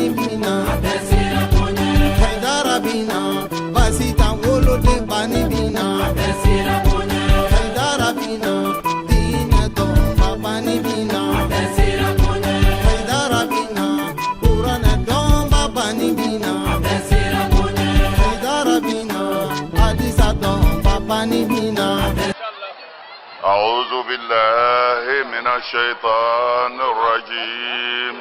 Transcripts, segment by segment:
Bani bina, Haidara bina, baasi t'an woloden bani bina, Haidara bina, diinɛ dɔnba bani bina, Haidara bina, kuranɛ dɔnba bani bina, Haidara bina, hadisa dɔnba bani bina. أعوذ بالله من الشيطان الرجيم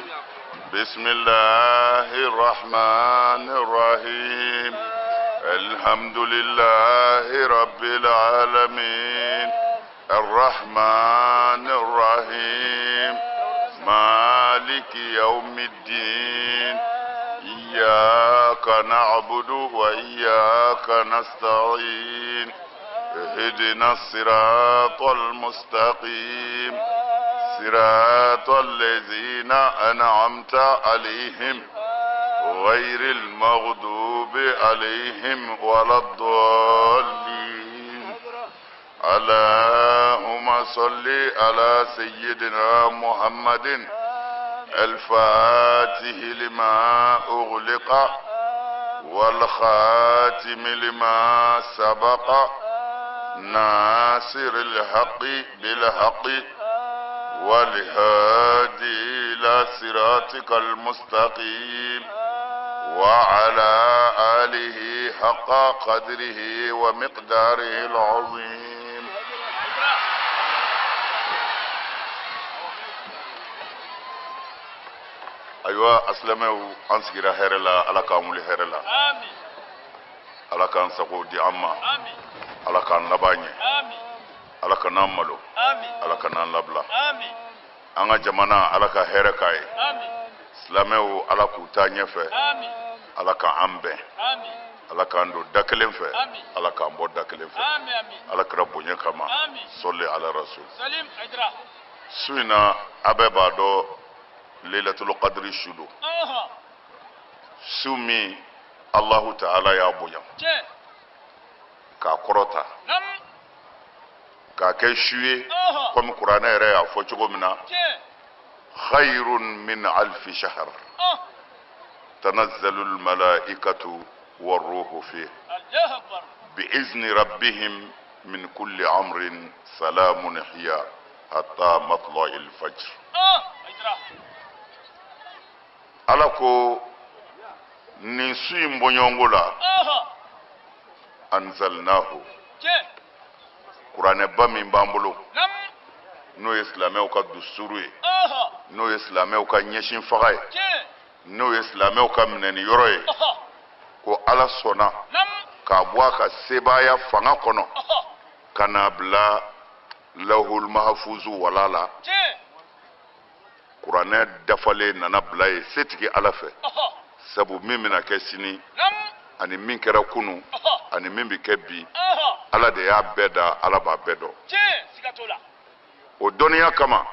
بسم الله الرحمن الرحيم الحمد لله رب العالمين الرحمن الرحيم مالك يوم الدين إياك نعبد وإياك نستعين اهدنا الصراط المستقيم صراط الذين أنعمت عليهم غير المغضوب عليهم ولا الضالين اللهم صل على سيدنا محمد الفاتح لما أغلق والخاتم لما سبق ناصر الحق بالحق والهادي إلى صراطك المستقيم وعلى آله حق قدره ومقداره العظيم ayiwa asilamɛw an sigira hɛrɛ la ala k'an wuli hɛrɛ la ala k'an sago di an ma ala k'an laban ɲɛ ala kan'an malo ala kan'an labila an ka jamana ala ka hɛrɛ k'a ye silamɛw ala k'u taa ɲɛfɛ ala ka an bɛn ala k'an don da kelen fɛ ala k'an bɔ da kelen fɛ ala kira bonya kama sɔli ala rasul su in na a bɛɛ b'a dɔn lailatul qadri su don su min allahu ta'ala y'a bonya k'a kɔrɔta k'a kɛ su ye komi kuranɛ yɛrɛ y'a fɔ cogo min na khayrun min alfi shahr tanazzalu almalaikatu warruhu fihi bi'izni rabbihim min kulli amrin salamun hiya hatta matla'il fajr ala ko nin su in bɔɲɔgɔnko la anzalnahu kuranɛba min b'an bolo n'o ye silamɛw ka dusuru ye n'o ye silamɛw ka ɲɛsin faga ye n'o ye silamɛw ka minɛni yɔrɔ ye ko ala sɔnna k'a bɔ a ka sebaaya fanga kɔnɔ ka n'a bila lawhul mahafuzu wala la kuranɛ dafalen nana bila yen setigi ala fɛ sabu min bɛna kɛ sini ani min kɛra kunu ani min bɛ kɛ bi ala de y'a bɛɛ da ala b'a bɛɛ dɔn o dɔnniya kama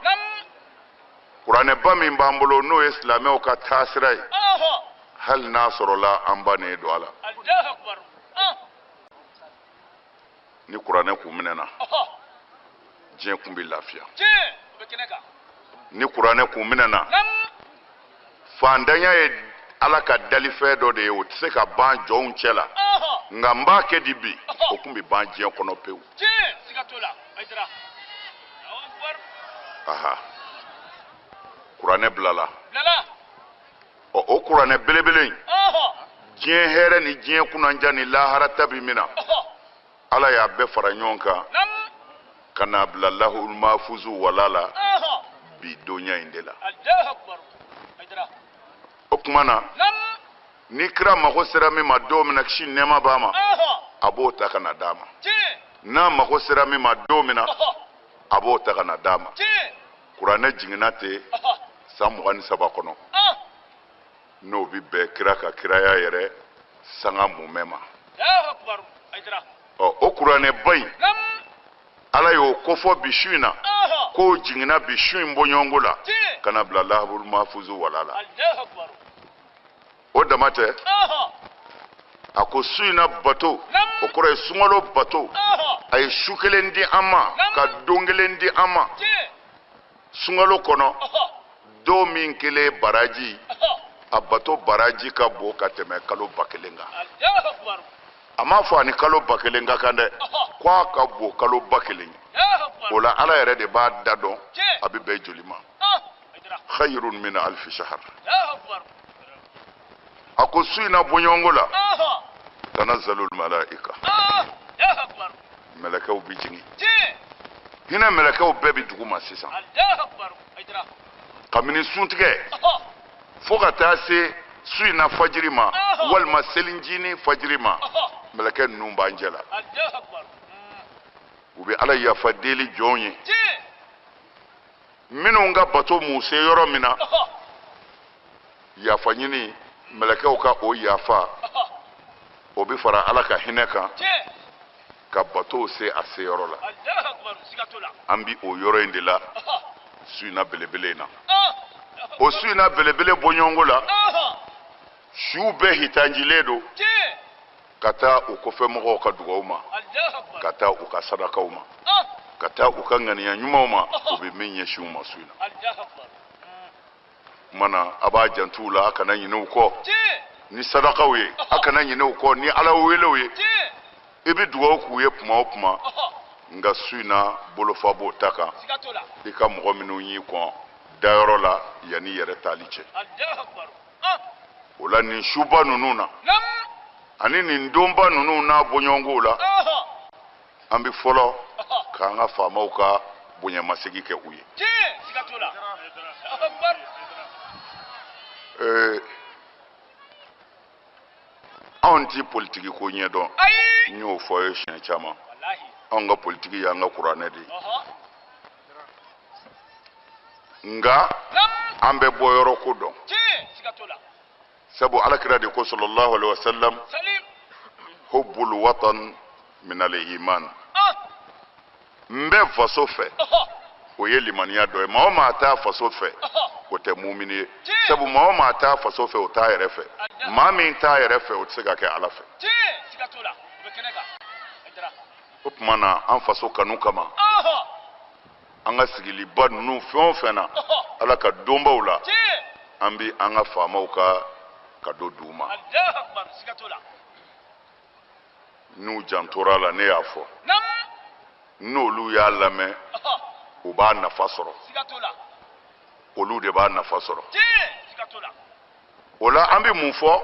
kuranɛba min b'an bolo n'o ye silamɛw ka taasira ye hali n'a sɔrɔla an ba nin don a la ni kuranɛ kun minɛna diɲɛ kun bɛ lafiya ni kuranɛ kun minɛna faantanya ye ala ka dalifɛn dɔ de ye o tɛ se ka ban jɔnw cɛ la nka n b'a kɛ di bi o kun bɛ ban diɲɛ kɔnɔ pewu aha kuranɛ bilala ɔ o kuranɛ belebele in diɲɛ hɛrɛ ni diɲɛ kunnanja ni lahara ta bi min na ala y'a bɛɛ fara ɲɔgɔn kan ka n'a bila lahul mafuzu wala la bi donya in de la o tuma na ni kira mago sera min ma don min na kisi nɛɛma b'a ma a b'o ta ka na d'a ma n'a mago sera min ma don min na a b'o ta ka na d'a ma kuranɛ jiginna ten san 23 kɔnɔ n'o bi bɛn kira ka kiraya yɛrɛ sanga mumɛ ma ɔ o kuranɛba in ala y'o kofɔ bi su in na k'o jiginna bi su in bɔɲɔgɔnko la ka na bila lahabul mafuzu wala la o dama tɛ a ko su in na bato o kɔrɔ ye sunkalo bato a ye su kelen di an ma ka don kelen di an ma sunkalo kɔnɔ don min kelen baraji A bato baraji ka bon ka tɛmɛ kalo 1000 kan. A m'a fɔ a ni kalo 1000 ka kan dɛ, ko a ka bon kalo 1000 ye. O la Ala yɛrɛ de b'a da dɔn a bɛ bɛn joli ma. Khayrun min alfi shahr. A ko su in na bɔɲɔgɔnko la, tanazzalul malaika, mɛlɛkɛw bɛ jigin. Hinɛ mɛlɛkɛw bɛɛ bɛ dugu ma sisan. Kabini suntigɛ fo ka taa se su in na fajiri ma, walima selincinin fajiri ma, mɛlɛkɛ ninnu b'an cɛ la. U bɛ Ala yafa deli jɔnw ye minnu ka bato m'u se yɔrɔ min na, yafa ɲini mɛlɛkɛw ka o yafa, o bɛ fara Ala ka hinɛ kan ka batow se a se yɔrɔ la. An bi o yɔrɔ in de la su in na belebele in na. O su in na belebele bɔɲɔgɔnko la, suw bɛɛ hitanjilen don ka taa u kɔfɛmɔgɔw ka dugaw ma, ka taa u ka sadakaw ma, ka taa u ka ŋaniya ɲumanw ma, u bɛ min ɲɛsin u ma su in na. Kuma na a b'a jantu la, a kana ɲinɛ u kɔ ni sadakaw ye, a kana ɲinɛ u kɔ ni Ala welew ye. I bɛ dugawu k'u ye kuma o kuma, nka su in na bolofa b'o ta kan, i ka mɔgɔ minnu y'i kɔn dayɔrɔ la yanni yɛrɛ taali cɛ. O la nin suba ninnu na ani nin donba ninnu n'a bɔɲɔgɔnkow la, an bɛ fɔlɔ k'an ka faamaw ka bonyamasegin kɛ u ye. Anw ti politiki ko ɲɛdɔn, n y'o fɔ ye siɲɛ caman. Anw ka politiki y'an ka kuranɛ de ye, nka an bɛ bɔ yɔrɔ ko dɔn. Sabu Ala kira de ko sallallahu alaihi wa sallam, hubbul watan min al iman. N bɛ faso fɛ, o ye limaniya dɔ ye. Maa o maa t'a faso fɛ, o tɛ mumini ye. Sabu maa o maa t'a faso fɛ, o t'a yɛrɛ fɛ. Maa min t'a yɛrɛ fɛ, o tɛ se ka kɛ Ala fɛ. O tuma na an faso kanu kama, an ka sigiliba ninnu fɛn o fɛn na, Ala ka donbaw la, an bɛ an ka faamaw ka kado d'u ma. N'u jantora la, ne y'a fɔ, n'olu y'a lamɛn, u b'a nafa sɔrɔ. Olu de b'a nafa sɔrɔ. O la an bɛ mun fɔ?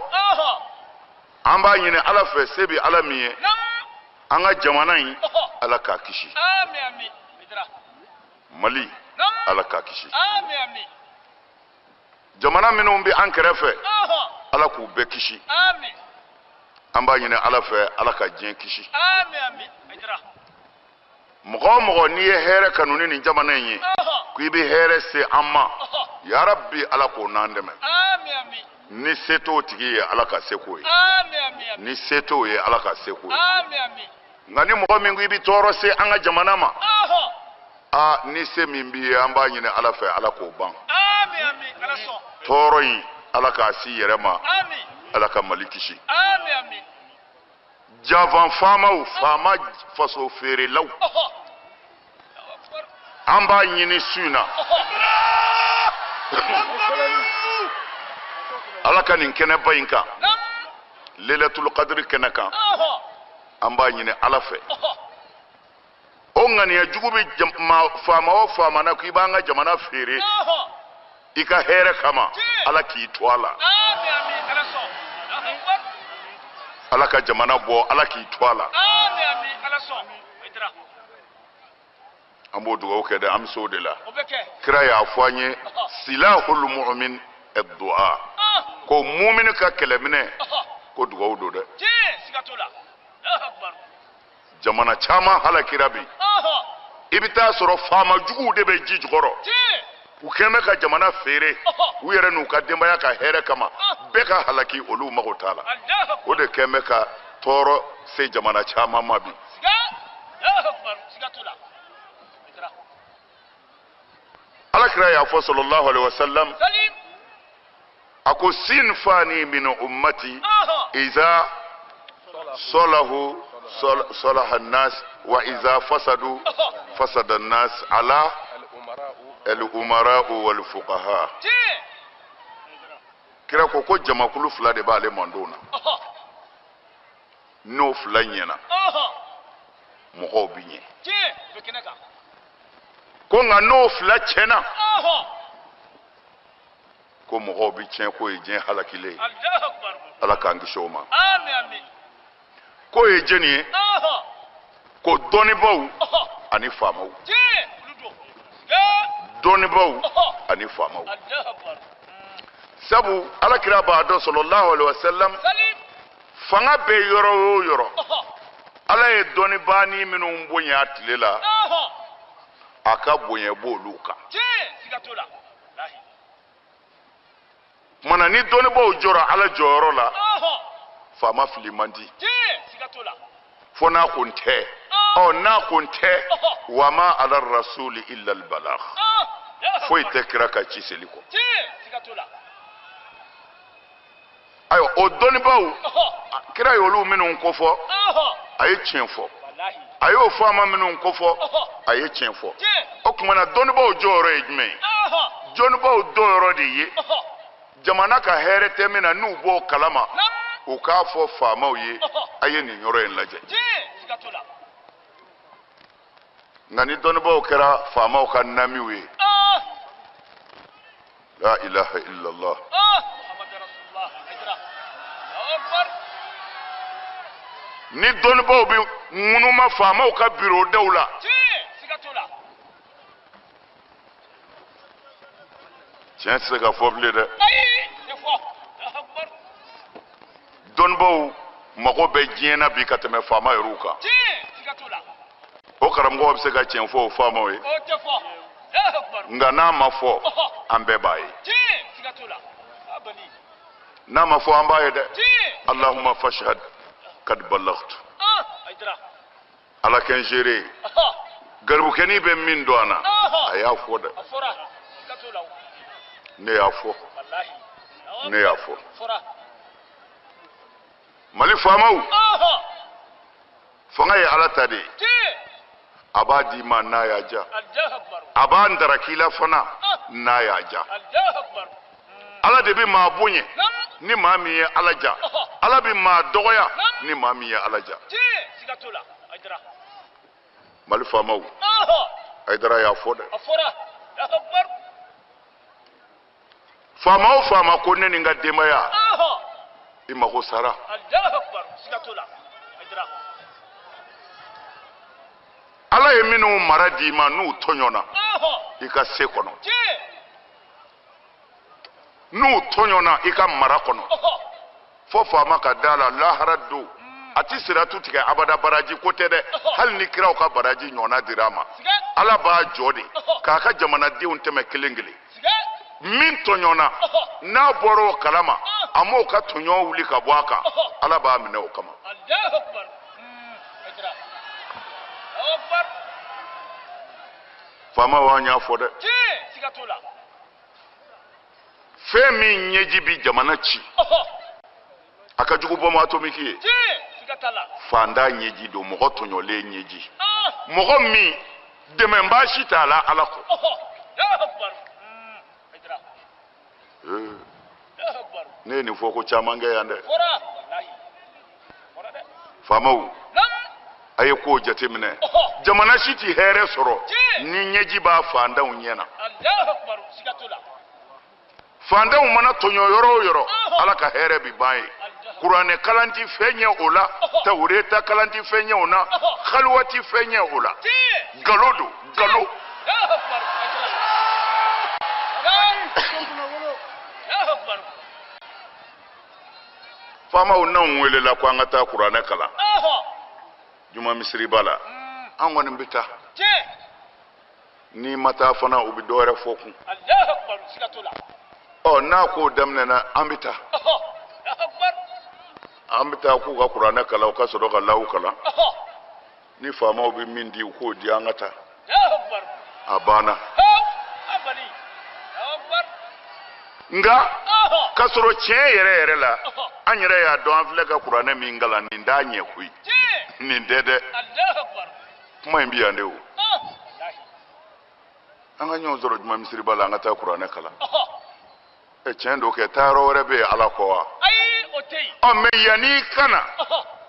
An b'a ɲini Ala fɛ, se bɛ Ala min ye, an ka jamana in, Ala k'a kisi. Mali, Ala k'a kisi. Jamana minnu bɛ an kɛrɛfɛ, Ala k'u bɛɛ kisi. An b'a ɲini Ala fɛ, Ala ka diɲɛ kisi. Mɔgɔ o mɔgɔ n'i ye hɛrɛ kanu ni nin jamana in ye, ko i bɛ hɛrɛ se an ma, yarabi Ala k'o n'an dɛmɛ. Ni se t'o tigi ye, Ala ka se k'o ye. Ni se t'o ye, Ala ka se k'o ye. Nka ni mɔgɔ min ko i bɛ tɔɔrɔ se an ka jamana ma, aa ni se min b'i ye, an b'a ɲini Ala fɛ, Ala k'o ban. Tɔɔrɔ in, Ala k'a s'i yɛrɛ ma, Ala ka Mali kisi. Javan faamaw, faama faso feerelaw, an b'a ɲini su in na, Ala ka nin kɛnɛba in kan, Lailatul Qadr kɛnɛ kan, an b'a ɲini Ala fɛ. O ŋaniya jugu bɛ faama o faama na k'i b'an ka jamana feere i ka hɛrɛ kama, Ala k'i to a la. Ala ka jamana bɔ, Ala k'i to a la. An b'o dugawu kɛ dɛ, an bɛ se o de la. Kira y'a fɔ an ye, silahul mu'min ad-du'a, ko mumini ka kɛlɛminɛ ko dugawu don dɛ. Jamana caman halakira bi, i bɛ taa sɔrɔ faama juguw de bɛ ji jukɔrɔ. U kɛn bɛ ka jamana feere u yɛrɛ n'u ka denbaya ka hɛrɛ kama, bɛɛ ka halaki, olu mago t'a la. O de kɛn bɛ ka tɔɔrɔ se jamana caman ma bi. Ala kira y'a fɔ sallallahu alaihi wa sallam, a ko sinfani min ummati iza salahu salaha an-nas wa iza fasadu fasada an-nas ala al-umara wal fuqaha. Kira ko ko jamakulu fila de b'ale mantɔn na. N'o fila ɲɛna, mɔgɔw bi ɲɛ. Ko nka n'o fila tiɲɛna, ko mɔgɔw bi tiɲɛ, k'o ye diɲɛ halakilen ye. Ala k'an kisi o ma. K'o ye jɛni ye? Ko dɔnnibaaw ani faamaw. Dɔnnibaaw ani faamaw. Sabu ala kira b'a dɔn sallallahu alaihi wasallam, fanga bɛ yɔrɔ o yɔrɔ, ala ye dɔnnibaani minnu bonya a tile la, a ka bonya b'olu kan. Kumana ni dɔnnibaaw jɔra ala jɔyɔrɔ la, faama fili man di. Fo n'a ko n tɛ. Ɔ n'a ko n tɛ, wa ma ala rasuli illa al balagh. Foyi tɛ kira ka ci seli kɔ. Ayiwa, o dɔnnibaaw, kira y'olu minnu kofɔ, a ye tiɲɛ fɔ. A y'o faama minnu kofɔ, a ye tiɲɛ fɔ. O tuma na dɔnnibaaw jɔyɔrɔ ye jumɛn ye? Dɔnnibaaw jɔyɔrɔ de ye jamana ka hɛrɛ tɛ min na, n'u b'o kalama, u k'a fɔ faamaw ye, a ye nin yɔrɔ in lajɛ. Nka ni dɔnnibaaw kɛra faamaw ka namiw ye, la ilaha illallah. Ni dɔnnibaaw bɛ ŋunuma faamaw ka biro daw la, tiɲɛ tɛ se ka fɔ bilen dɛ. Dɔnnibaaw mago bɛ diɲɛ na bi ka tɛmɛ faama yɛrɛw kan. O karamɔgɔw bɛ se ka tiɲɛ fɔ o faamaw ye, nka n'a ma fɔ, an bɛɛ b'a ye. N'a ma fɔ, an b'a ye dɛ. Allahumma fashhad kad ballaghtu. Ala kɛ n seere ye. Garibukɛnin bɛ min dɔn an na, a y'a fɔ dɛ. Ne y'a fɔ, ne y'a fɔ. Mali faamaw, fanga ye ala ta de ye. A b'a d'i ma n'a y'a ja, a b'a ndaraki la fana n'a y'a ja. Ala de bɛ maa bonya ni maa min ye ala ja, ala bɛ maa dɔgɔya ni maa min ye ala ja. Mali faamaw, Hayidara y'a fɔ dɛ. Faama o faama ko ne ni n ka denbaya, i mago sara. Ala ye minnu mara d'i ma n'u tɔɲɔna i ka se kɔnɔ, n'u tɔɲɔna i ka mara kɔnɔ, fo faama ka da la lahara don a ti siratu tigɛ abada. Baraji ko tɛ dɛ, hali ni kiraw ka baraji ɲɔgɔnna dira a ma, ala b'a jɔ de k'a ka jamanadenw tɛmɛ kelen kelen. Min tɔɲɔna n'a bɔra o kalama, a m'o ka tɔɲɔ wuli ka bɔ a kan, ala b'a minɛ o kama. Faamaw, an y'a fɔ dɛ. Fɛn min ɲɛji bi jamana ci, a ka jugu bɔnbɔn atomiki ye. Fantan ɲɛji don, mɔgɔ tɔɲɔlen ɲɛji, mɔgɔ min dɛmɛbaa si t'a la ala kɔ. Ne ye nin fɔ ko caman kɛ yan dɛ. Faamaw, a ye kow jateminɛ. Jamana si ti hɛrɛ sɔrɔ ni ɲɛji b'a fantanw ɲɛ na. Fantanw mana tɔɲɔ yɔrɔ o yɔrɔ, ala ka hɛrɛ bi ban ye. Kuranɛ kalan ti fɛn ɲɛ o la, tawureta kalan ti fɛn ɲɛ o la, xaluwa ti fɛn ɲɛ o la. Galo don, galo. Faamaw n'anw welela ko an ka taa kuranɛ kalan juma misiriba la, an kɔni bɛ taa. N'i ma taa fana, u bɛ dɔ wɛrɛ fɔ kun. Ɔ n'a k'o daminɛna, an bɛ taa. An bɛ taa k'u ka kuranɛ kalan, u ka sɔrɔ ka lawu kalan. Ni faamaw bɛ min di, u k'o di, an ka taa. A banna. Nka k'a sɔrɔ tiɲɛ yɛrɛ yɛrɛ la, an yɛrɛ y'a dɔn an filɛ ka kuranɛ min kalan, nin t'a ɲɛ koyi, nin tɛ dɛ. Kuma in bi yan de o. An ka ɲɔgɔn sɔrɔ juma misiriba la, an ka taa kuranɛ kalan. Tiɲɛ don kɛ taayɔrɔ wɛrɛ bɛ yen Ala kɔ wa? Ayi, o tɛ yen. Ɔ mɛ yanni i ka na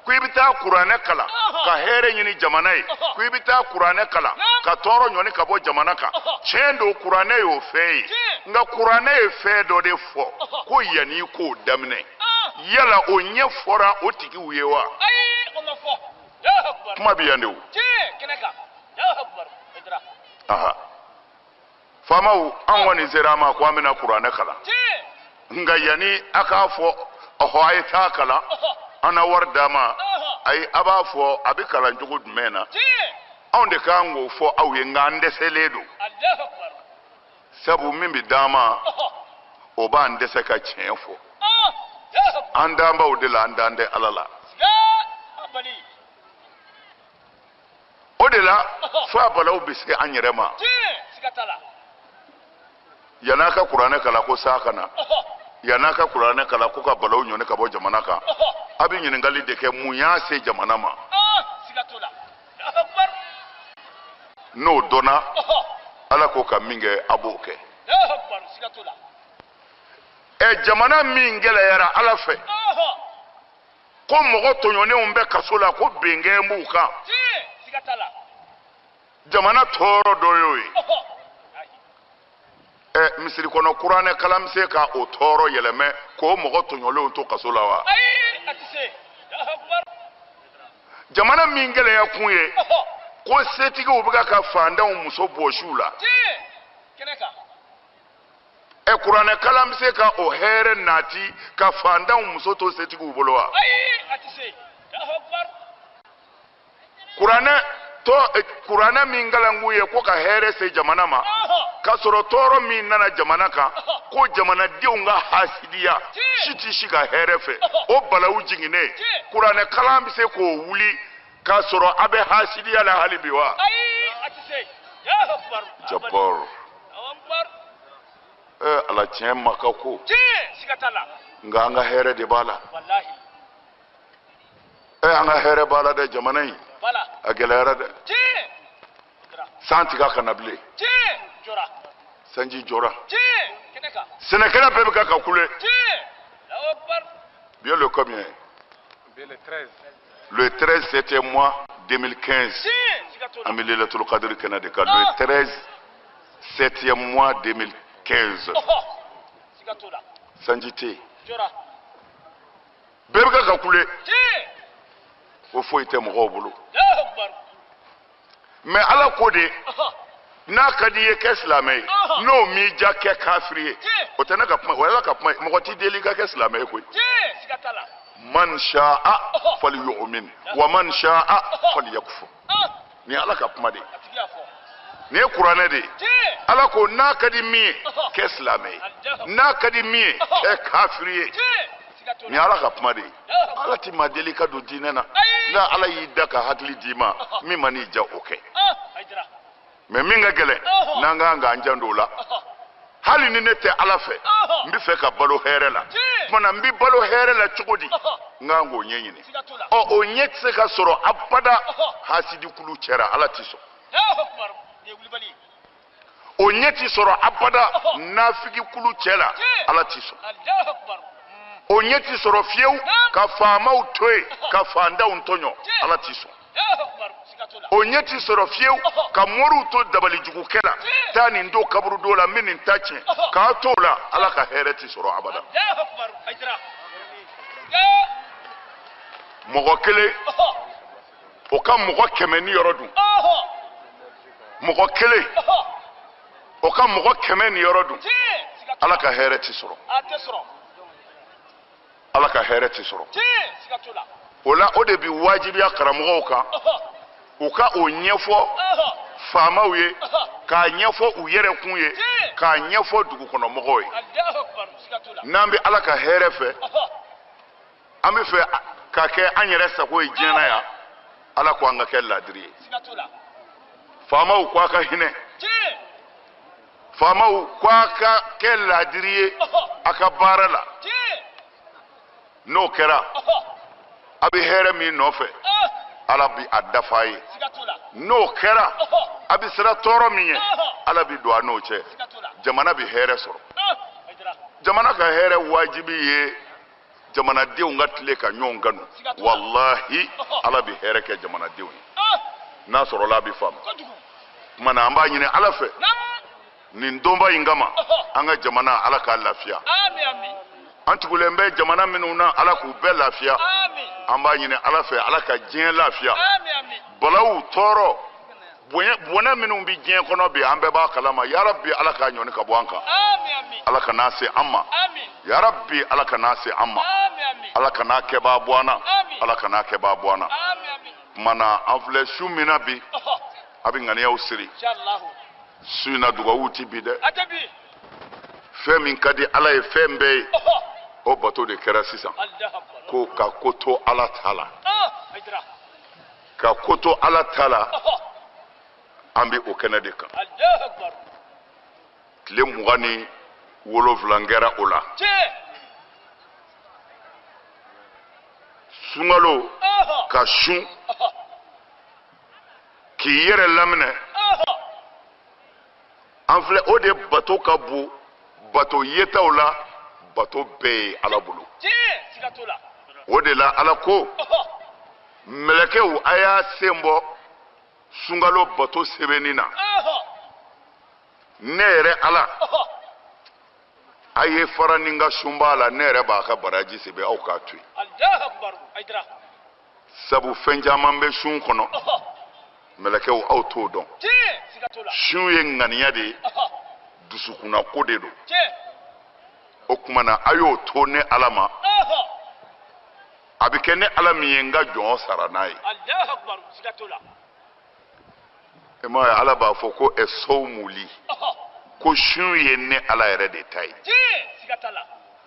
ko i bɛ taa kuranɛ kalan ka hɛrɛ ɲini jamana ye, ko i bɛ taa kuranɛ kalan ka tɔɔrɔ ɲɔni ka bɔ jamana kan, tiɲɛ don kuranɛ y'o fɛn ye, nka kuranɛ ye fɛn dɔ de fɔ ko yanni i k'o daminɛ, yala o ɲɛ fɔra o tigiw ye wa? Ayi, o ma fɔ. Kuma bɛ yan de o. Tiɲɛ kɛnɛ kan. Aha. Faamaw, an kɔni sera a ma ko an bɛna kuranɛ kalan, nka yanni a k'a fɔ ɔhɔ a ye taa kalan, an na wari d'a ma, ayi, a b'a fɔ a bɛ kalan cogo jumɛn na? Anw de kan k'o fɔ aw ye, nka an dɛsɛlen don, sabu min bɛ d'an ma o b'an dɛsɛ ka tiɲɛ fɔ. An dan b'aw de la, an dan tɛ Ala la. O de la fo a balaw bɛ se an yɛrɛ ma. Yan'a ka kuranɛ kalan ko saa ka na, yan'a ka kuranɛ kalan ko ka balaw ɲɔni ka bɔ jamana kan, a bɛ ɲininkali de kɛ mun y'a se jamana ma. N'o dɔnna, Ala ko ka min kɛ a b'o kɛ. Ɛ jamana min gɛlɛyara Ala fɛ, ko mɔgɔ tɔɲɔnenw bɛ kaso la, ko bɛnkɛn b'u kan, jamana tɔɔrɔ dɔ y'o ye. Ɛ misiri kɔnɔ kuranɛ kalan bɛ se ka o tɔɔrɔ yɛlɛmɛ k'o mɔgɔ tɔɲɔlenw to kaso la wa? Jamana min gɛlɛya kun ye ko setigiw bɛ ka faantanw muso bɔsi u la. Ɛ kuranɛ kalan bɛ se ka o hɛrɛ nati ka faantanw muso to setigiw bolo wa? Kuranɛ min kalankun ye ko ka hɛrɛ se jamana ma, k'a sɔrɔ tɔɔrɔ min nana jamana kan, ko jamanadenw ka hasidiya si tɛ si ka hɛrɛ fɛ, o balawu jiginnen, kuranɛ kalan bɛ se k'o wuli k'a sɔrɔ a bɛ hasidiya la hali bi wa? Jabor. Ala tiɲɛ ma ka ko. Nka an ka hɛrɛ de b'a la. An ka hɛrɛ b'a la dɛ, jamana in. A gɛlɛyara dɛ. San tigɛ ka na bilen. Sanji jɔra. Sɛnɛkɛla bɛɛ bɛ ka kule. Bien le combien? Le 13. Le 13 septembre mois 2015. An bɛ Laylatul Qadr kɛnɛ de kan. Le 13 septembre mois 2015. Sanji tɛ yen. Bɛɛ bɛ ka kule. Ko foyi tɛ mɔgɔw bolo. Mais Ala ko de, n'a ka di i ye kɛ silamɛ ye, n'o m'i diya kɛ kafiri ye. O tɛ ne ka kuma, o ye Ala ka kuma ye. Mɔgɔ t'i deli i ka kɛ silamɛ ye koyi. Man sha'a falyu'min wa man sha'a falyakfur. Nin ye Ala ka kuma de ye. Nin ye kuranɛ de ye. Ala ko n'a ka di min ye kɛ silamɛ ye, n'a ka di min ye kɛ kafiri ye. Nin ye Ala ka kuma de ye. Ala ti maa deli ka don diinɛ na. N'a Ala y'i da ka hakili d'i ma, min ma n'i diya o kɛ. Mais min ka gɛlɛn, n'an kan k'an janto o la. Hali ni ne tɛ Ala fɛ, n bɛ fɛ ka balo hɛrɛ la. Tuma na n bɛ balo hɛrɛ la cogo di? N kan k'o ɲɛɲini. Ɔ o ɲɛ tɛ se ka sɔrɔ abada hasidikulu cɛra, Ala ti sɔn. O ɲɛ ti sɔrɔ abada nafikikulu cɛ la, Ala ti sɔn. O ɲɛ ti sɔrɔ fiyewu ka faamaw to yen ka faantanw tɔɲɔ, Ala ti sɔn. O ɲɛ ti sɔrɔ fiyewu ka moriw to dabalijugukɛ la, taa nin don kaburudo la, n bɛ nin ta tiɲɛ, k'a to o la, Ala ka hɛrɛ ti sɔrɔ abada. Mɔgɔ kelen o ka mɔgɔ 100 ni yɔrɔ dun. Mɔgɔ kelen o ka mɔgɔ 100 ni yɔrɔ dun. Ala ka hɛrɛ ti sɔrɔ. Ala ka hɛrɛ ti sɔrɔ. O la o de bi wajibiya karamɔgɔw kan, u ka o ɲɛfɔ faamaw ye, k'a ɲɛfɔ u yɛrɛ kun ye, k'a ɲɛfɔ dugukɔnɔmɔgɔw ye. N'an bɛ Ala ka hɛrɛ fɛ, an bɛ fɛ ka kɛ an yɛrɛ sago ye diɲɛ na yan, Ala ko an ka kɛ laadiri ye. Faamaw ko a ka hinɛ. Faamaw ko a ka kɛ laadiri ye a ka baara la. N'o kɛra, a bɛ hɛrɛ min nɔfɛ, Ala bi a dafa a ye. N'o kɛra, a bɛ siran tɔɔrɔ min ye, Ala bi don a n'o cɛ. Jamana bɛ hɛrɛ sɔrɔ. Jamana ka hɛrɛ wajibi ye jamanadenw ka tilen ka ɲɔgɔn kanu. Walahi Ala bɛ hɛrɛ kɛ jamanadenw ye. N'a sɔrɔla a bɛ faamu. Tuma na an b'a ɲini Ala fɛ. Nin donba in kama an ka jamana Ala k'a lafiya. An tugulen bɛ jamana minnu na Ala k'u bɛɛ lafiya. An b'a ɲini Ala fɛ Ala ka diɲɛ lafiya. Balawu tɔɔrɔ bɔnɛ minnu bɛ diɲɛ kɔnɔ bi an bɛɛ b'a kalama. Yarabi Ala k'a ɲɔni ka bɔ an kan. Ala kan'a se an ma. Yarabi Ala kan'a se an ma. Ala kan'a kɛbaa bɔ an na. Ala kan'a kɛbaa bɔ an na. Tuma na an filɛ su min na bi a bɛ ŋaniyaw siri. Su in na dugawu ti bi dɛ. Fɛn min ka di Ala ye fɛn bɛɛ ye o bato de kɛra sisan. Ko ka ko to Ala ta la. Ka ko to Ala ta la. An bɛ o kɛnɛ de kan. Tile 27 kɛra o la. Sunkalo ka sun k'i yɛrɛ laminɛ. An filɛ o de bato ka bon bato yetaw la bato bɛɛ ye Ala bolo. O de la Ala ko mɛlɛkɛw a y'a sen bɔ sunkalo bato sɛbɛnni na. Ne yɛrɛ Ala a ye fara ni n ka sunba la ne yɛrɛ b'a ka baraji sɛbɛn aw k'a to yen. Sabu fɛn caman bɛ sun kɔnɔ mɛlɛkɛw aw t'o dɔn. Sun ye ŋaniya de ye dusukunnako de don. O tuma na a y'o to ne Ala ma. A bɛ kɛ ne Ala min ye n ka jɔn sara n'a ye. E m'a ye Ala b'a fɔ ko ɛsɔwmuli ko sun ye ne Ala yɛrɛ de ta ye.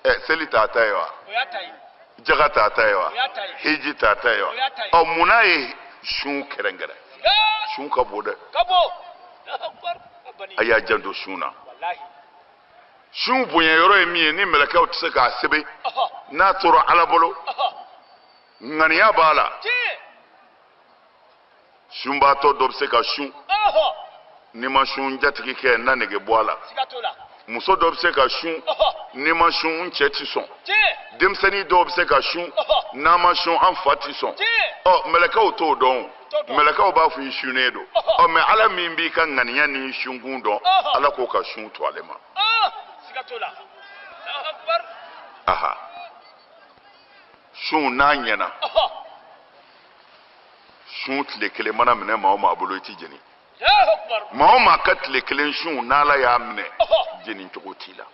Ɛ seli t'a ta ye wa? Jaga t'a ta ye wa? Hiji t'a ta ye wa? Ɔ munna ye sun kɛrɛnkɛrɛn? Sun ka bon dɛ. A y'a janto sun na. Sun bonya yɔrɔ ye min ye ni mɛlɛkɛw tɛ se k'a sɛbɛn n'a tora Ala bolo ŋaniya b'a la. Sunbaatɔ dɔ bɛ se ka sun n'i ma sun jatigi kɛ na nege bɔ a la. Muso dɔ bɛ se ka sun n'i ma sun n cɛ ti sɔn. Denmisɛnnin dɔw bɛ se ka sun n'a ma sun an fa ti sɔn. Ɔ mɛlɛkɛw t'o dɔn o. Mɛlɛkɛw b'a fɔ i sunnen don. Ɔ mɛ Ala min b'i ka ŋaniya ni sunkun dɔn Ala k'o ka sun to ale ma. Aha sun n'a ɲɛna. Sun tile kelen mana minɛ maa o maa bolo i ti jeni. Maa o maa ka tile kelen sun n'Ala y'a minɛ jeni cogo t'i la.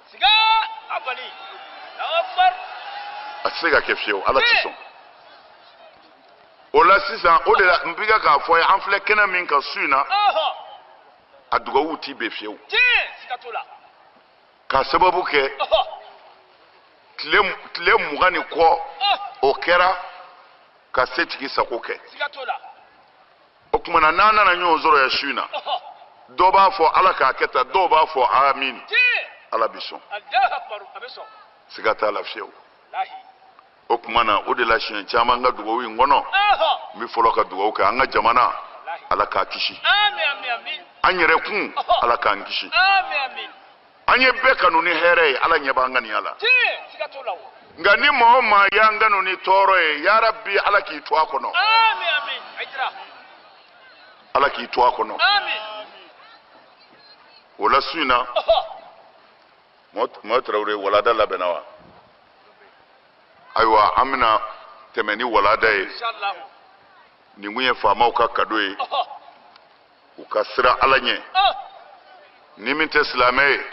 A tɛ se ka kɛ fiyewu Ala ti sɔn. O la sisan o de la n bɛ k'a fɔ ye an filɛ kɛnɛ min kan su in na a dugawu ti bɛn fiyewu. K'a sababu kɛ tile 20 ni kɔ o kɛra ka setigi sago kɛ. O tuma na n'an nana ɲɔgɔn sɔrɔ yan su in na dɔw b'a fɔ Ala k'a kɛ tan dɔw b'a fɔ amin. Ala bɛ sɔn. Siga t'a la fiyewu. O tuma na o de la siɲɛ caman ka dugawu in kɔnɔ n bɛ fɔlɔ ka dugawu kɛ an ka jamana Ala k'a kisi. An yɛrɛ kun Ala k'an kisi. An ye bɛɛ kanu ni hɛrɛ ye Ala ɲɛ b'an ŋaniya la. Nka ni maa o maa y'an kanu ni tɔɔrɔ ye yarabi Ala k'i to a kɔnɔ. Ala k'i to a kɔnɔ. O la su in na Mɔ Tarawele walada labɛnna wa? Ayiwa an bɛna tɛmɛ ni walada ye. Nin kun ye faamaw ka kado ye. U ka siran Ala ɲɛ. Ni min tɛ silamɛ ye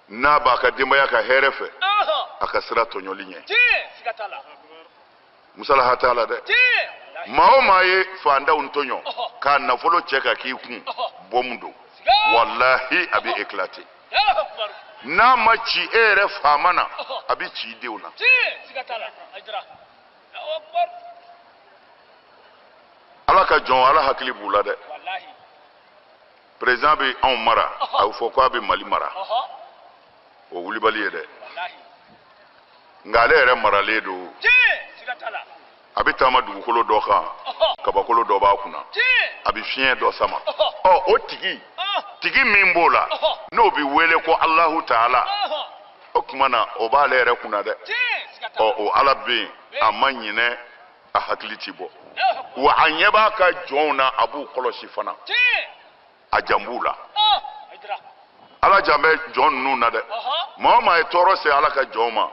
n'a b'a ka denbaya ka hɛrɛ fɛ a ka sira tɔɲɔli ɲɛ. Musalaha t'a la dɛ. Maa o maa ye fantanw tɔɲɔ k'a nafolo cɛ ka k'i kun bɔmu don. Walahi a bɛ éclater. N'a ma ci e yɛrɛ faama na a bɛ ci i denw na. Ala ka jɔn Ala hakili b'u la dɛ. Président bɛ anw mara a bɛ fɔ k'a bɛ Mali mara o wulibali ye dɛ. Nka ale yɛrɛ maralen don. A bɛ taama dugukolo dɔ kan kabakolo dɔ b'a kunna a bɛ fiɲɛ dɔ sama. Ɔ o tigi min b'o la n'o bɛ wele ko Alahu Taala o kuma na o b'ale yɛrɛ kunna dɛ. Ɔ o Ala bɛ yen, a ma ɲinɛ, a hakili ti bɔ. Wa a ɲɛ b'a ka jɔnw na, a b'u kɔlɔsi fana. A jan b'u la. Ala jan bɛ jɔn ninnu na dɛ. Maa o maa ye tɔɔrɔ se Ala ka jɔnw ma,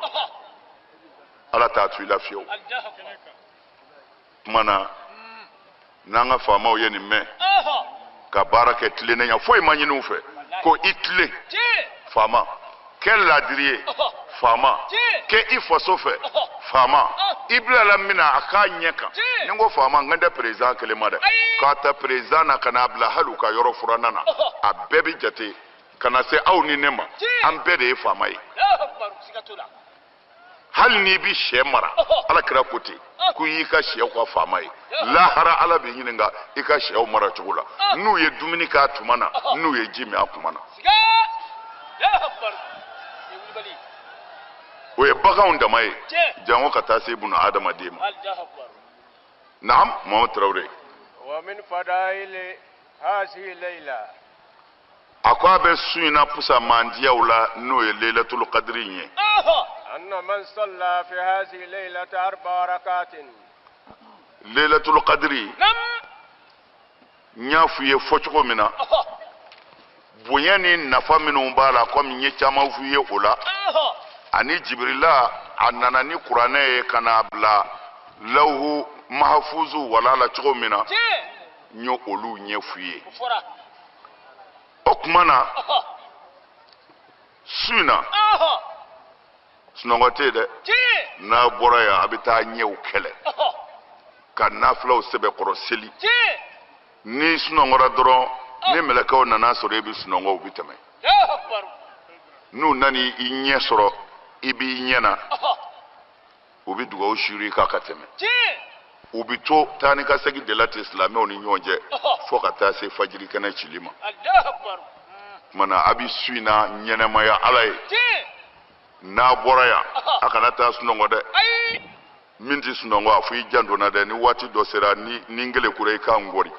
Ala t'a to i la fiyewu. Tuma na n'an ka faamaw ye nin mɛn ka baara kɛ tilennenya, foyi ma ɲini u fɛ ko i tilen faama, kɛ laadiri ye faama, kɛ i faso fɛ faama, i bilala min na a k'a ɲɛ kan. Ni n ko faama, n kan tɛ président kelen ma dɛ, k'a ta président na ka n'a bila hali u ka yɔrɔ furanna na, a bɛɛ bɛ jate ka na se aw ni ne ma, an bɛɛ de ye faama ye. Hali n'i bɛ sɛ mara, Ala kira ko ten ko i y'i ka sɛw ka faama ye. Lahara Ala b'i ɲininka i ka sɛw mara cogo la, n'u ye dumuni k'a tuma na, n'u ye ji min a tuma na. O ye baganw dama ye, jango ka taa se buna adamaden ma. Naam, Muhammad Traoré. Wa min fadaili hazihi layla. A ko a bɛ su in na pusa mandiyaw la, n'o ye Laylatul Qadri in ye. Anna man salla fi hazihi laylati arba'a rakatin. Laylatul Qadri. N y'a f'i ye fɔ cogo min na, bonya ni nafa minnu b'a la, komi n ye caman f'i ye o la, ani Jibirila a nana ni kuranɛ ye ka n'a bila lawhu mahafuzu wala la cogo min na, n ye olu ɲɛf'u ye. O tuma na su in na sunɔgɔ tɛ yen dɛ. N'a bɔra yan, a bɛ taa ɲɛw kɛlɛ ka nafilaw sɛbɛkɔrɔ seli. N'i sunɔgɔra dɔrɔn, ni mɛlɛkɛw nana sɔrɔ e bɛ sunɔgɔ, u bɛ tɛmɛ. N'u nana i ɲɛ sɔrɔ, i b'i ɲɛ na, u bɛ dugawu siri i kan ka tɛmɛ. U bɛ to taa ni ka segin de la ten silamɛw ni ɲɔgɔn cɛ fo ka taa se fajiri kɛnɛ cili ma. Tuma na a bɛ su in na ɲɛnɛmaya Ala ye. N'a bɔra yan, a kana taa sunɔgɔ dɛ. Min tɛ sunɔgɔ, a fɔ i janto n na dɛ, ni waati dɔ sera, ni n kelen kura i k'an kɔri.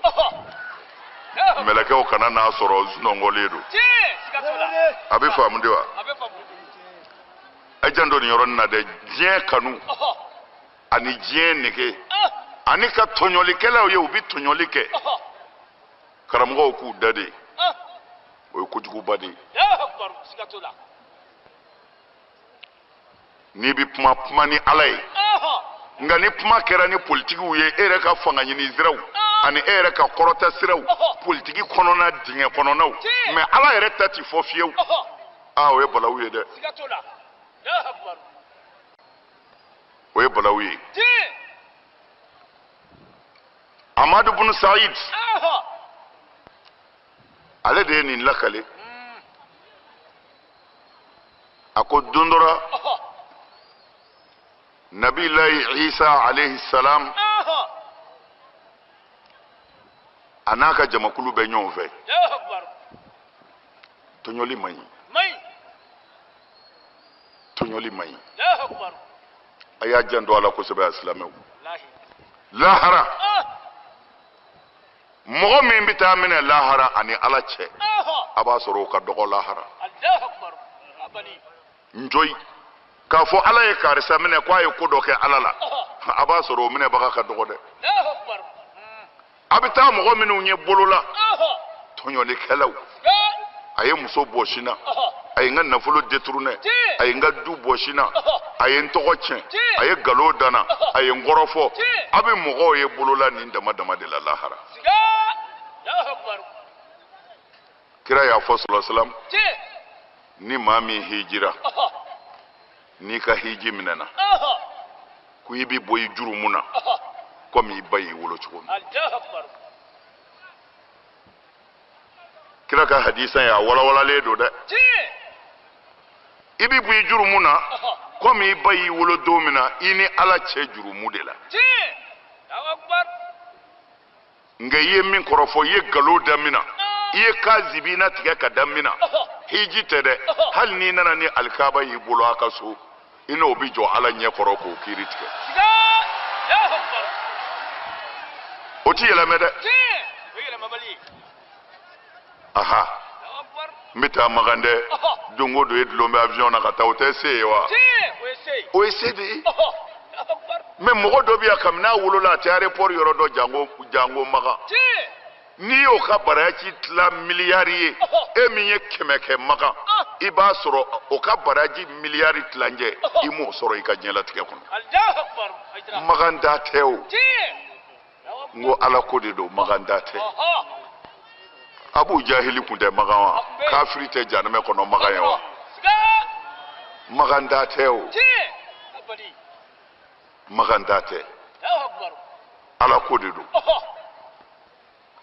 Mɛlɛkɛw kana n'a sɔrɔ sunɔgɔlen don. A bɛ faamu de wa? A janto nin yɔrɔnin na dɛ. Diɲɛ kanu ani diɲɛ nege ani ka tɔɲɔlikɛlaw ye, u bɛ tɔɲɔli kɛ. Karamɔgɔw k'u da de, o ye kojuguba de ye. N'i bɛ kuma, kuma ni Ala ye. Nka ni kuma kɛra ni politikiw ye, e yɛrɛ ka fanga ɲini siraw ani e yɛrɛ ka kɔrɔta siraw, politiki kɔnɔna dingɛ kɔnɔnaw, mɛ Ala yɛrɛ ta ti fɔ fiyewu. Aa, o ye balawu ye dɛ. O ye balawu ye. Amadu bunu Said, ale de ye nin lakale. A ko don dɔ la, Nabilayi Isa alayhi salam a n'a ka jamakulu bɛ ɲɔgɔn fɛ. Tɔɲɔli man ɲi. Tɔɲɔli man ɲi. A y'a janto a la kosɛbɛ, a silamɛw. Lahara, mɔgɔ min bɛ taa minɛ lahara ani Ala cɛ, a b'a sɔrɔ o ka dɔgɔ lahara. Njoyi k'a fɔ Ala ye karisa minɛ ko a ye ko dɔ kɛ Ala la, a b'a sɔrɔ o minɛbaga ka dɔgɔ dɛ. A bɛ taa mɔgɔ minnu ye bolo la, tɔɲɔlikɛlaw, a ye muso bɔsi n na, a ye n ka nafolo détourné, a ye n ka du bɔsi n na, a ye n tɔgɔ tiɲɛ, a ye nkalon da n na, a ye n kɔrɔfɔ. A bɛ mɔgɔw ye bolola nin dama dama de la lahara. Kira y'a fɔ sallallahu alaihi wasallam, ni maa min hijira, n'i ka hiji minɛna, ko i bɛ bɔ i jurumu na komi i ba y'i wolo cogo min. Kira ka hadisa ye a walawalalen don dɛ. I bɛ bɔ i jurumu na komi i ba y'i wolo don min na, i ni Ala cɛ jurumu de la. Nka i ye min kɔrɔfɔ, i ye nkalon da min na, i ye kazibina tigɛ ka da min na, hiji tɛ dɛ. Hali n'i nana ni alikaba y'i bolo a ka so, i n'o bɛ jɔ Ala ɲɛ kɔrɔ k'o kiiri tigɛ. O ti yɛlɛmɛ dɛ. Aha. N bɛ taa Makan dɛ, don o don e dulon bɛ avion na ka taa, o tɛ se ye wa? O ye se de ye. Mais mɔgɔ dɔ bɛ yan, kabini a wolola a tɛ aéroport yɔrɔ dɔn, jango jango Makan. N'i y'o ka baraji tila miliyari ye, e min ye 100 kɛ Makan, i b'a sɔrɔ o ka baraji miliyari tilancɛ i m'o sɔrɔ i ka diɲɛlatigɛ kɔnɔ. Makan da tɛ o, n ko Ala ko de don, Makan da tɛ. Abu Jahili kun tɛ Makan wa? Kafiri tɛ janɛmɛ kɔnɔ Makan ye wa? Makan da tɛ o, Makan da tɛ, Ala ko de don.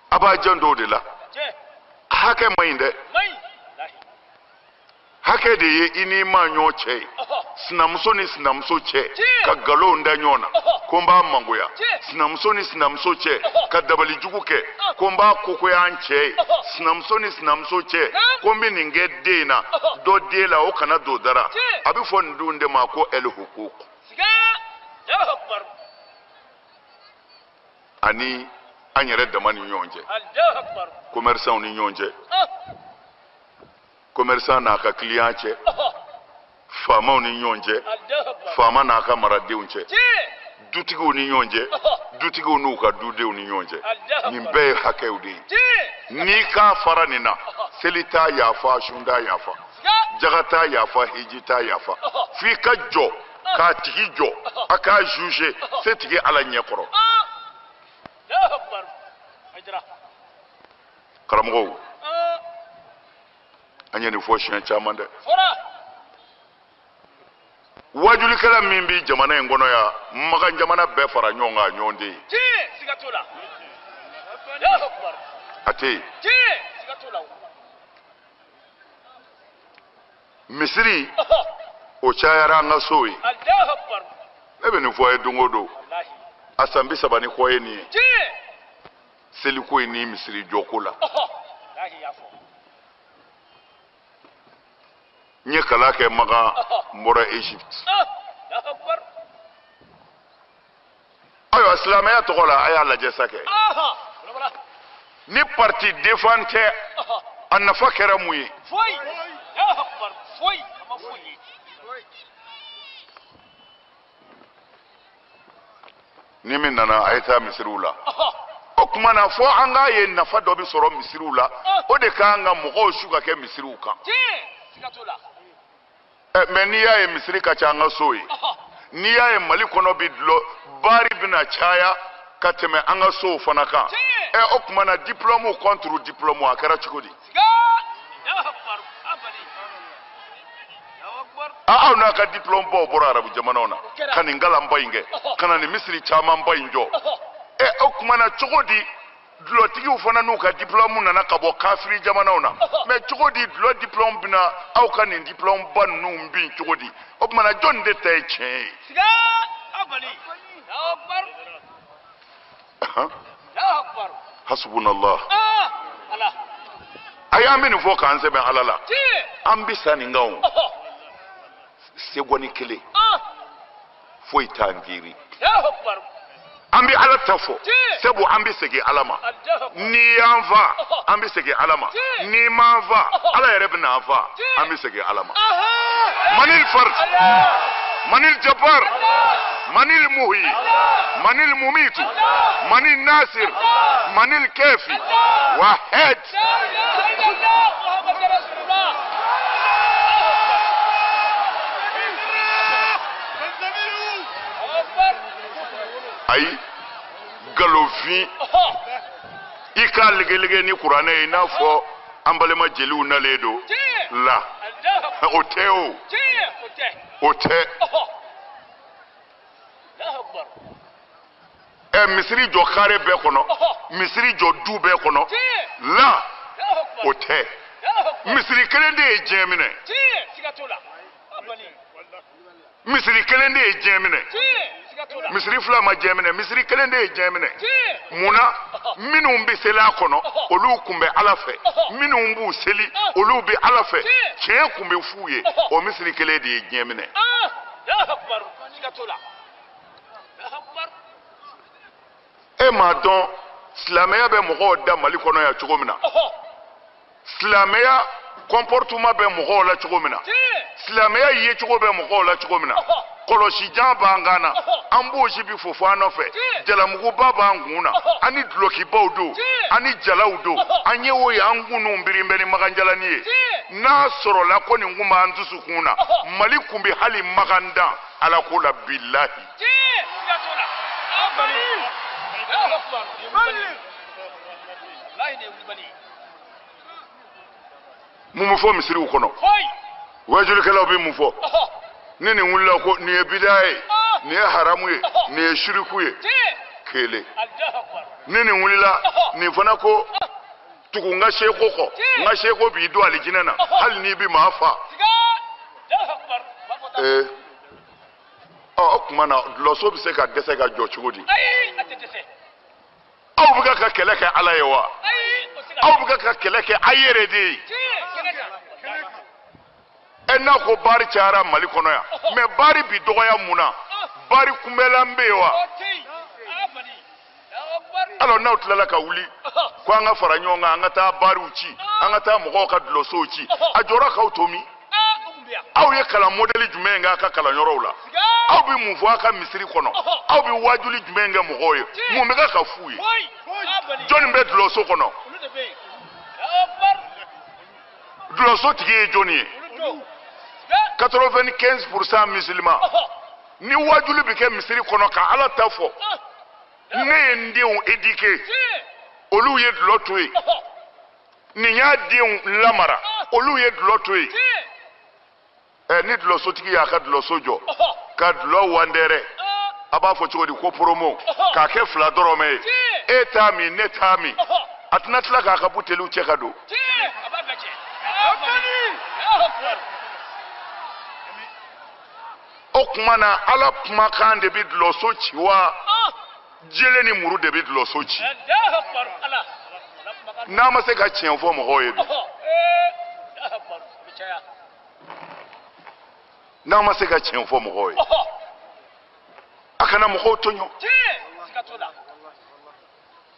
A b'a janto o de la. Hakɛ man ɲi dɛ, hakɛ de ye i n'i maa ɲɔgɔn cɛ ye, sinamuso ni sinamuso cɛ ka nkalon da ɲɔgɔn na ko n b'a mangoya, sinamuso ni sinamuso cɛ ka dabalijugu kɛ ko n b'a kokoya an cɛ ye, sinamuso ni sinamuso cɛ ko n bɛ nin kɛ den in na, dɔ den la o kana don dara. A bɛ fɔ nin dun de ma ko ɛli hukuk. Ani an yɛrɛ dama ni ɲɔgɔn cɛ, commerçant ni ɲɔgɔn cɛ, commerçant n'a ka client cɛ, faamaw ni ɲɔgɔn cɛ, faama n'a ka maradenw cɛ, dutigiw ni ɲɔgɔn cɛ, dutigiw n'u ka dudenw ni ɲɔgɔn cɛ. Nin bɛɛ ye hakɛw de ye. N'i k'a fara nin na, seli t'a yafa, sun t'a yafa, jaga t'a yafa, hiji t'a yafa, f'i ka jɔ k'a tigi jɔ, a k'a juger se tigi Ala ɲɛ kɔrɔ. Karamɔgɔw, an ye nin fɔ siɲɛ caman dɛ. Wajulikɛla min bɛ jamana in kɔnɔ yan, Makan jamana bɛɛ fara ɲɔgɔn kan, a ɲɔgɔn tɛ yen. A tɛ yen. Misiri o cayara an ka so ye. Ne bɛ nin fɔ a ye don o don. A san 30 ni kɔ ye nin ye. Seliko ye ni misiri jɔko la. N ye kalan kɛ Makan, n bɔra Egypte. Ayiwa, silamɛya tɔgɔ la, a y'a lajɛ sa kɛ. Ni parti défend tɛ, a nafa kɛra mun ye? Ni min nana, a ye taa misiriw la. O tuma na, fo an k'a ye nafa dɔ bɛ sɔrɔ misiriw la, o de kan ka mɔgɔw su ka kɛ misiriw kan. Mɛ n'i y'a ye misiri ka ca an ka so ye, n'i y'a ye Mali kɔnɔ bi dulɔ baari bɛna caya ka tɛmɛ an ka sow fana kan. O tuma na, diplôme contre diplôme, a kɛra cogo di? Aw n'a ka diplôme baw bɔra arabu jamanaw na ka nin kalanba in kɛ, ka na nin misiri camanba in jɔ. O tuma na cogo di dulɔtigiw fana n'u ka diplôme nana ka bɔ kafiri jamanaw na? Mɛ cogo di dulɔ diplôme bɛna aw ka nin diplôme ba ninnu bin cogo di? O tuma na, jɔnni de ta ye tiɲɛ ye? Hasubunallah. Ayi, an bɛ nin fɔ k'an sɛbɛn Ala la. An bɛ sa nin kan o. Segɔni kelen foyi t'an girin. An bɛ Ala ta fɔ, sabu an bɛ segin Ala ma. N'i y'an fa, an bɛ segin Ala ma. N'i m'an fa, Ala yɛrɛ bɛ n'an fa, an bɛ segin Ala ma. Manil fard, manil jabbar, manil muhyi, manil mumitu, manil nasir, manil kafi, wahid. Ayi, galofin i k'a legelege ni kuranɛ ye, i n'a fɔ an balima jeliw nalen don la, o tɛ o, o tɛ. Misiri jɔ kare bɛɛ kɔnɔ, misiri jɔ du bɛɛ kɔnɔ la, o tɛ. Misiri kelen de ye diɲɛ minɛ. Misiri kelen de ye diɲɛ minɛ. Misiri fila ma diɲɛ minɛ, misiri kelen de ye diɲɛ minɛ. Mun na? Minnu bɛ seli a kɔnɔ, olu kun bɛ Ala fɛ. Minnu b'u seli, olu bɛ Ala fɛ. Tiɲɛ kun bɛ f'u ye, o misiri kelen de ye diɲɛ minɛ. E m'a dɔn silamɛya bɛ mɔgɔw da Mali kɔnɔ yan cogo min na. Silamɛya comportement bɛ mɔgɔw la cogo min na, silamɛya yecogo bɛ mɔgɔw la cogo min na, kɔlɔsijan b'an kan na, an b'o si bi fofo an nɔfɛ, jalamuguba b'an kun na, an ni dulɔkibaw don, an ni jalaw don, an ye o ye, an kunnu birin bɛ ni maganjalani ye. N'a sɔrɔla ko nin kun b'an dusukun na, Mali kun bɛ hali magan dan Ala ko la, bilahi. Mun bɛ fɔ misiriw kɔnɔ? Wajulikɛlaw bɛ mun fɔ? Ni nin wulila ko nin ye bidaa ye, nin ye haramu ye, nin ye shiriku ye, kelen. Ni nin wulila, nin fana ko tugu n ka seko kɔ, n ka seko b'i don alijinɛ na, hali n'i bɛ maa fa. Ɔ, o tuma na dulɔso bɛ se ka dɛsɛ ka jɔ cogo di? Aw bɛ ka kɛlɛ kɛ Ala ye wa? Aw bɛ ka kɛlɛ kɛ a yɛrɛ de ye. Ɛ, n'a ko baari cayara Mali kɔnɔ yan, mɛ baari bi dɔgɔya mun na? Baari kunbɛlan bɛ yen wa? Alors n'aw tilala ka wuli ko an ka fara ɲɔgɔn kan, an ka taa baariw ci, an ka taa mɔgɔw ka dulɔsow ci, a jɔra k'aw to min? Aw ye kalan modɛli jumɛn kɛ a ka kalanyɔrɔw la? Aw bɛ mun fɔ a ka misiri kɔnɔ? Aw bɛ wajuli jumɛn kɛ mɔgɔw ye? Mun bɛ ka f'u ye? Jɔnni bɛ dulɔso kɔnɔ? Dulɔso tigi ye jɔnni ye? 95% musulman. Ni wajuli bɛ kɛ misiri kɔnɔ ka Ala ta fɔ, ne ye n denw éduquer, olu ye dulɔ to yen. Nin y'a denw lamara, olu ye dulɔ to yen. Ɛ, ni dulɔsotigi y'a ka dulɔso jɔ ka dulɔ wandɛrɛ, a b'a fɔ cogo di ko promo, k'a kɛ 2 dɔrɔmɛ ye, e t'a min, ne t'a min, a tɛna tila k'a ka buteliw cɛ ka don. O tuma na Ala kumakan de bɛ dulɔso ci wa? Jele ni muru de bɛ dulɔso ci. N'a ma se ka tiɲɛ fɔ mɔgɔw ye dun? N'a ma se ka tiɲɛ fɔ mɔgɔw ye, a kana mɔgɔw tɔɲɔ.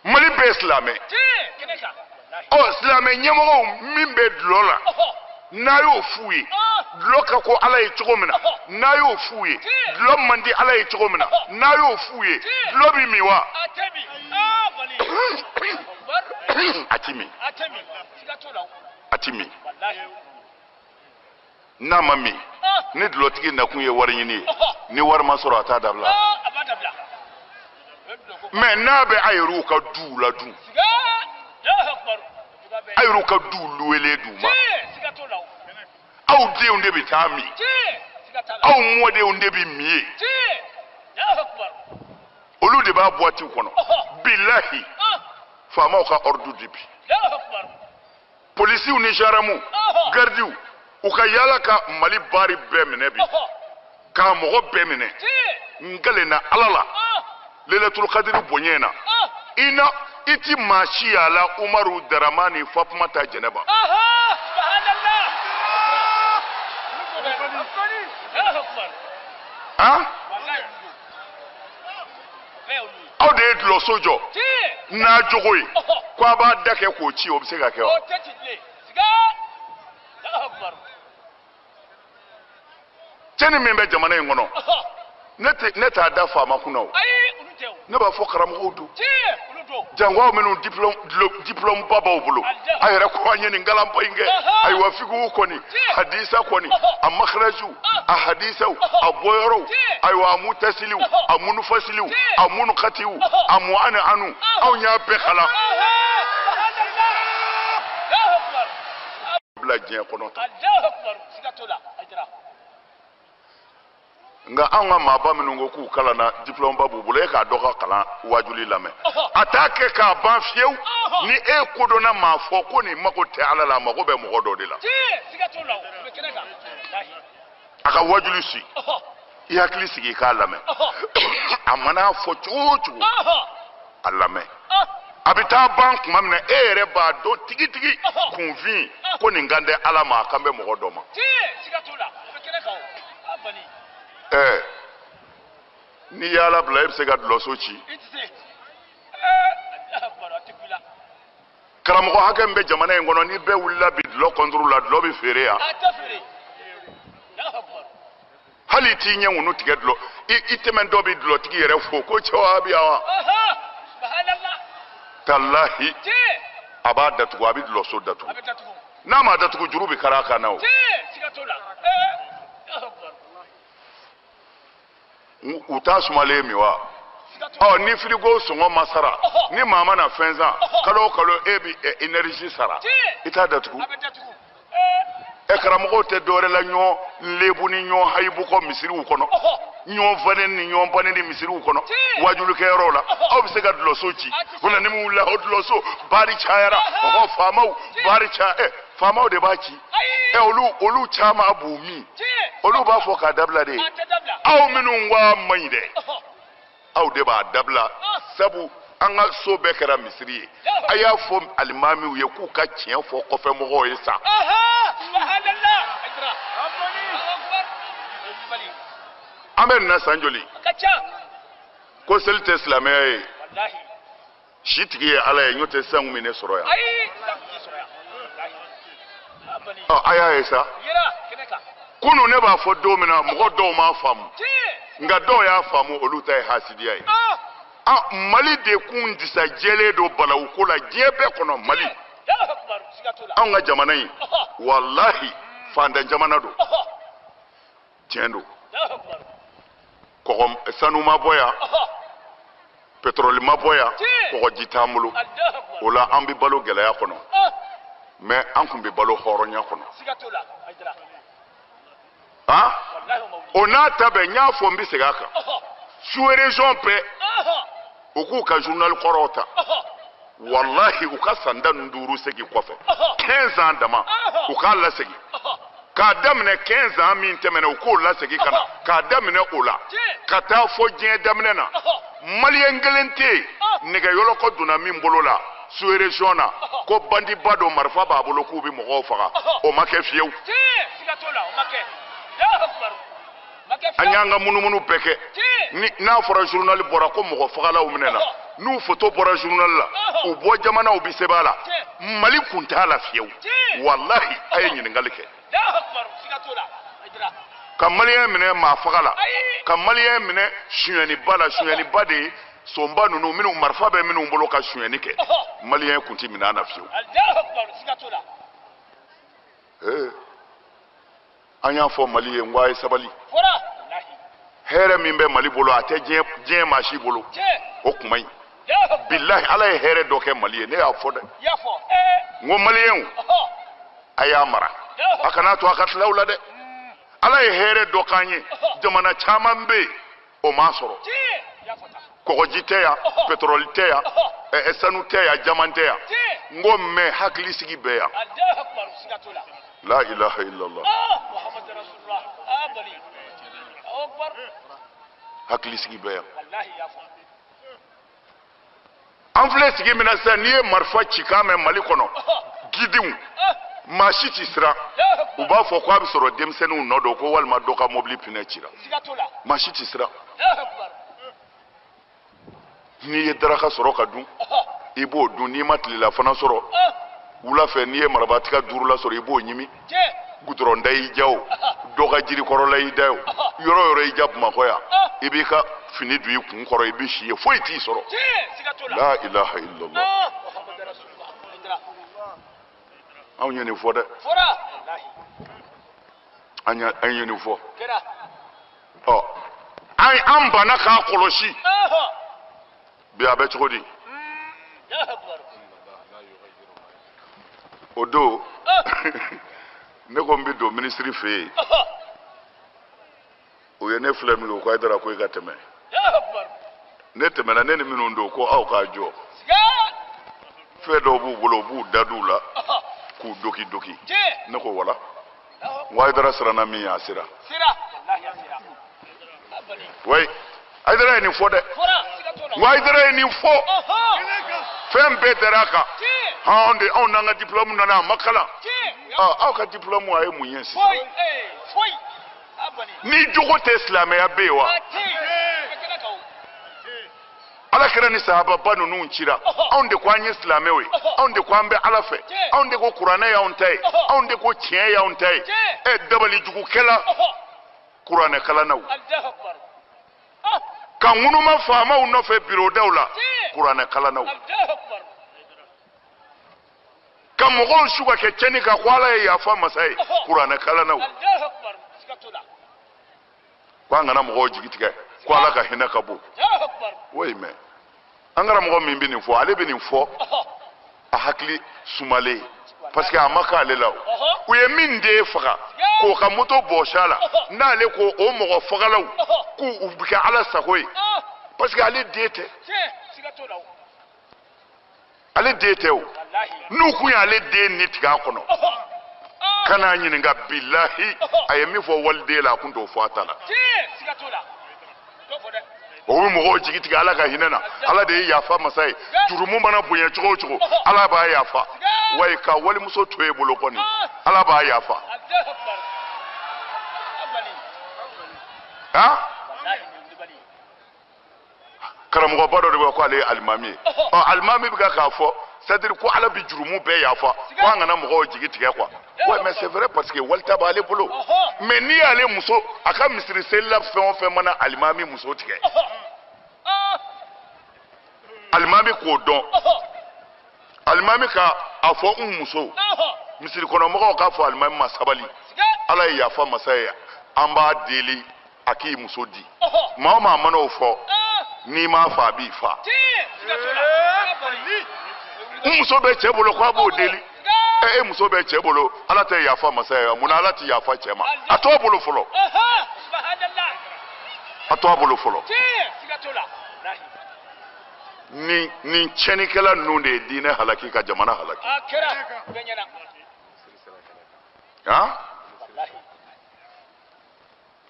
Mali bɛɛ ye silamɛ. Ɔ, silamɛ ɲɛmɔgɔw min bɛ dulɔ la, n'a y'o f'u ye, dulɔ ka ko Ala ye cogo min na, n'a y'o f'u ye, dulɔ man di Ala ye cogo min na, n'a y'o f'u ye, dulɔ bɛ min wa? A ti min. A ti min. N'a ma min, ni dulɔtigi nakun ye wari ɲini ye, ni wari ma sɔrɔ a t'a dabila. Mɛ n'a bɛ a yɛrɛw ka duw la dun, a yɛrɛw ka duw luwele d'u ma, aw denw de bɛ taa min, aw mɔdenw de bɛ min ye, olu de b'a boîte kɔnɔ. Bilahi, faamaw ka ordre di bi, polisiw ni gendarmew, gardiw, u ka yaala ka Mali baari bɛɛ minɛ bi, k'a mɔgɔ bɛɛ minɛ. N kalenna Ala la, Lailatul Qadr bonya na, i na i ti maa si y'a la Umaru Daramani Fatumata Jɛnɛba. Han? Aw de ye dulɔso jɔ n'a jogo ye, ko a b'a da kɛ k'o ci, o bɛ se ka kɛ wa? Cɛnni min bɛ jamana in kɔnɔ, ne t'a da faama kunna o. Ne b'a fɔ karamɔgɔw don, jango aw minnu diplôme ba b'aw bolo, a yɛrɛ ko an ye nin kalanba in kɛ. Ayiwa, fikihu kɔni, hadisa kɔni, a makarajiw, a hadisaw, a bɔyɔrɔw, ayiwa, a mutasiliw, a munufasiliw, a munukatiw, a mu'ani anu, anw y'a bɛɛ kalan. Bila diɲɛ kɔnɔ tan. Nka anw ka maaba minnu ko k'u kalanna, diplôme ba b'u bolo, e k'a dɔ ka kalan wajuli lamɛn, a t'a kɛ k'a ban fiyewu. Ni e kodɔnna maa fɔ ko nin mago tɛ Ala la, a mago bɛ mɔgɔ dɔ de la. A ka wajuli si, i hakili sigi i k'a lamɛn. A mana fɔ cogo o cogo, a lamɛn. A bɛ taa ban tuma min na, e yɛrɛ b'a dɔn tigitigi kunfin ko nin kan tɛ Ala ma, a kan bɛ mɔgɔ dɔ ma. Ɛɛ, n'i y'Ala bila, e bɛ se ka dulɔso ci. Karamɔgɔ hakɛ min bɛ jamana in kɔnɔ, ni bɛɛ wulila bi dulɔ kɔnturu la, dulɔ bɛ feere yan. Hali i t'i ɲɛ ŋunu tigɛ dulɔ, i tɛmɛ dɔ bɛ dulɔtigi yɛrɛ fo ko cɛw a bɛ yan wa? Talahi, a b'a datugu, a bɛ dulɔso datugu. N'a ma datugu, juru bɛ kari a kan na o. U t'a sumalen min wa? Ɔ, ni firigo sɔngɔ ma sara, ni maa ma na fɛn san, kalo o kalo e bɛ énergie sara, i t'a datugu. Ɛ, karamɔgɔw tɛ dɔwɛrɛ la ɲɔgɔn lebu ni ɲɔgɔn hayibu kɔ misiriw kɔnɔ, ɲɔgɔn faneni ni ɲɔgɔn baneni misiriw kɔnɔ, wajulikɛyɔrɔw la. Aw bɛ se ka dulɔso ci, o la ni min wulila, o dulɔso baari cayara, ɔhɔ, faamaw baari caya. Ɛ, faamaw de b'a ci. Ɛ, olu caman b'u min, olu b'a fɔ k'a dabila de. Aw minnu ko a man ɲi dɛ, aw de b'a dabila, sabu an ka so bɛɛ kɛra misiri ye. A y'a fɔ alimamiw ye k'u ka tiɲɛ fɔ kɔfɛ mɔgɔw ye sa. An bɛ nin na san joli? Ko seli tɛ silamɛya ye. Si tigi ye Ala ye, n'o tɛ sisan kun bɛ ne sɔrɔ yan. Ɔ, a y'a ye sa. Kunun ne b'a fɔ don min na, mɔgɔ dɔw m'a faamu, nka dɔw y'a faamu, olu ta ye hasidiya ye. Ah, Mali de kun disa jɛlen don balawu ko la diɲɛ bɛɛ kɔnɔ. Mali, anw ka jamana in, walahi, fantan jamana don, tiɲɛ don. Kɔgɔ sanu ma bɔ yan, pétrole ma bɔ yan, kɔgɔji t'an bolo. O la an bɛ balo gɛlɛya kɔnɔ, mais an kun bɛ balo hɔrɔnya kɔnɔ. Han, o n'a ta bɛɛ, n y'a fɔ, n bɛ segin a kan, sous-région bɛɛ, u k'u ka journal kɔrɔw ta, walahi, u ka san 15 segin kɔfɛ, 15 ans dama, u k'a lasegin k'a daminɛ 15 ans min tɛmɛna, u k'o lasegin ka na k'a daminɛ o la ka taa fɔ diɲɛ daminɛ na. Maliyɛn kelen tɛ yen nɛgɛ yɔlɔkɔ donna min bolo la sous-région na ko bandiba don, marifa b'a bolo k'u bɛ mɔgɔw faga, o ma kɛ fiyewu. An y'an ka munumunu bɛɛ kɛ. Ni n'a fɔra journal bɔra ko mɔgɔ fagalaw minɛna, n'u photo bɔra journal la, u bɔ jamanaw bɛ sɛbɛn a la, Mali kun t'a la fiyewu. Walahi, a ye ɲininkali kɛ. Ka maliyɛn minɛ maa faga la, ka maliyɛn minɛ sonyɛniba la, sonyɛniba de ye sonba ninnu minnu marifa bɛ minnu bolo ka sonyɛni kɛ, maliyɛn kun ti minɛ a na fiyewu. Ee, an y'a fɔ Mali ye, n ko a ye sabali. Hɛrɛ min bɛ Mali bolo, a tɛ diɲɛ maa si bolo, o kuma ɲi. Bilahi, Ala ye hɛrɛ dɔ kɛ Mali ye, ne y'a fɔ dɛ. N ko maliyɛnw, a y'a mara, a kana to a ka tila aw la dɛ. Ala ye hɛrɛ dɔ k'an ye, jamana caman bɛ yen o m'a sɔrɔ. Kɔgɔji tɛ yan, pétrole tɛ yan, sanu tɛ yan, jaman tɛ yan. N ko mɛ hakilisigi bɛ yan. La ilaha illallah. Hakilisigi bɛ yan. An filɛ sigi min na sisan, n'i ye marifa cikan mɛn Mali kɔnɔ, gidiw, maa si ti siran. U b'a fɔ ko a bɛ sɔrɔ denmisɛnninw nɔ don, ko walima dɔ ka mobili pinɛ cira. Maa si ti siran. N'i ye daraka sɔrɔ ka dun, i b'o dun. N'i ma tilelafana sɔrɔ, wula fɛ n'i ye marabatigɛ 5 la sɔrɔ, i b'o ɲimi. Gudɔrɔn da y'i ja o, dɔ ka jirikɔrɔla y'i da o, yɔrɔ o yɔrɔ y'i ja Bamakɔ yan, i b'i ka fini don i kun kɔrɔ, i bɛ si yen, foyi t'i sɔrɔ. La ilaha illallah. Anw ye nin fɔ dɛ, an ye nin fɔ. Ɔ, an banna k'a kɔlɔsi. Bi a bɛ cogo di? O don ne ko n bɛ don minisiri fɛ yen, o ye ne filɛ min ye, o ko Hayidara, ko i ka tɛmɛ. Ne tɛmɛna, ne ni minnu don, ko aw k'a jɔ. Fɛn dɔw b'u bolo, u b'u da d'u la k'u doki doki. Ne ko wala, n ko Hayidara siranna min ye, a sera. Oui, Hayidara ye nin fɔ dɛ. N ko Hayidara ye nin fɔ, fɛn bɛɛ dara a kan. Anw de, anw n'an ka diplôme nana, a ma kalan. Aw ka diplôme, a ye mun ye sisan? Ni jogo tɛ, silamɛya bɛ yen wa? Ala kira ni sahababa ninnu cira, anw de ko an ye silamɛw ye, anw de ko an bɛ Ala fɛ, anw de ko kuranɛ y'anw ta ye, anw de ko tiɲɛ y'anw ta ye. Ɛ dabalijugukɛla kuranɛ kalannaw ka ŋunuma faamaw nɔfɛ birodaw la, kuranɛ kalannaw ka mɔgɔw su ka kɛ tiɲɛni kan ko Ala ye yafa masa ye, kuranɛ kalannaw ko an kana mɔgɔw jigi tigɛ ko Ala ka hinɛ ka bon. Oui, mais an karamɔgɔ min bɛ nin fɔ, ale bɛ nin fɔ a hakili sumalen, parce que a ma k'ale la o. U ye min den faga k'o ka moto bɔsi a la, n'ale ko o mɔgɔ fagalaw k'u bɛ kɛ Ala sago ye, parce que ale den tɛ, ale den tɛ o. N'u kun y'ale den ni tigɛ a kɔnɔ ka n'a ɲininka, bilahi a ye min fɔ waliden la, a kun t'o fɔ a ta la. O bɛ mɔgɔw jigi tigɛ Ala ka hinɛ na. Ala de ye yafa masa ye, jurumu mana bonya cogo o cogo, Ala b'a yafa. Wayi ka walimuso to e bolo kɔni, Ala b'a yafa. Han, karamɔgɔba dɔ de bɛ ko ale ye alimami ye. Ɔ alimami bɛ ka k'a fɔ, c'est à dire ko Ala bɛ jurumu bɛɛ yafa, ko an kana mɔgɔw jigi tigɛ quoi. Ouais, mais c'est vrai, parce que walita b'ale bolo. Mais n'i y'ale muso, a ka misiri selila fɛn o fɛn mana alimami muso tigɛ, alimami k'o dɔn, alimami ka a fɔ n muso, misiri kɔnɔmɔgɔw k'a fɔ alimami ma sabali, Ala ye yafa masa ye, an b'a deli a k'i muso di. Maa o maa mana o fɔ, n'i m'a fa a b'i fa. N muso bɛ cɛ bolo ko a b'o deli, e muso bɛ cɛ bolo, Ala tɛ yafa masa ye, munna Ala tɛ yafa cɛ ma? A t'o bolo fɔlɔ, a t'o bolo fɔlɔ. Nin tiɲɛnikɛla ninnu de ye diinɛ halaki ka jamana halaki. Han,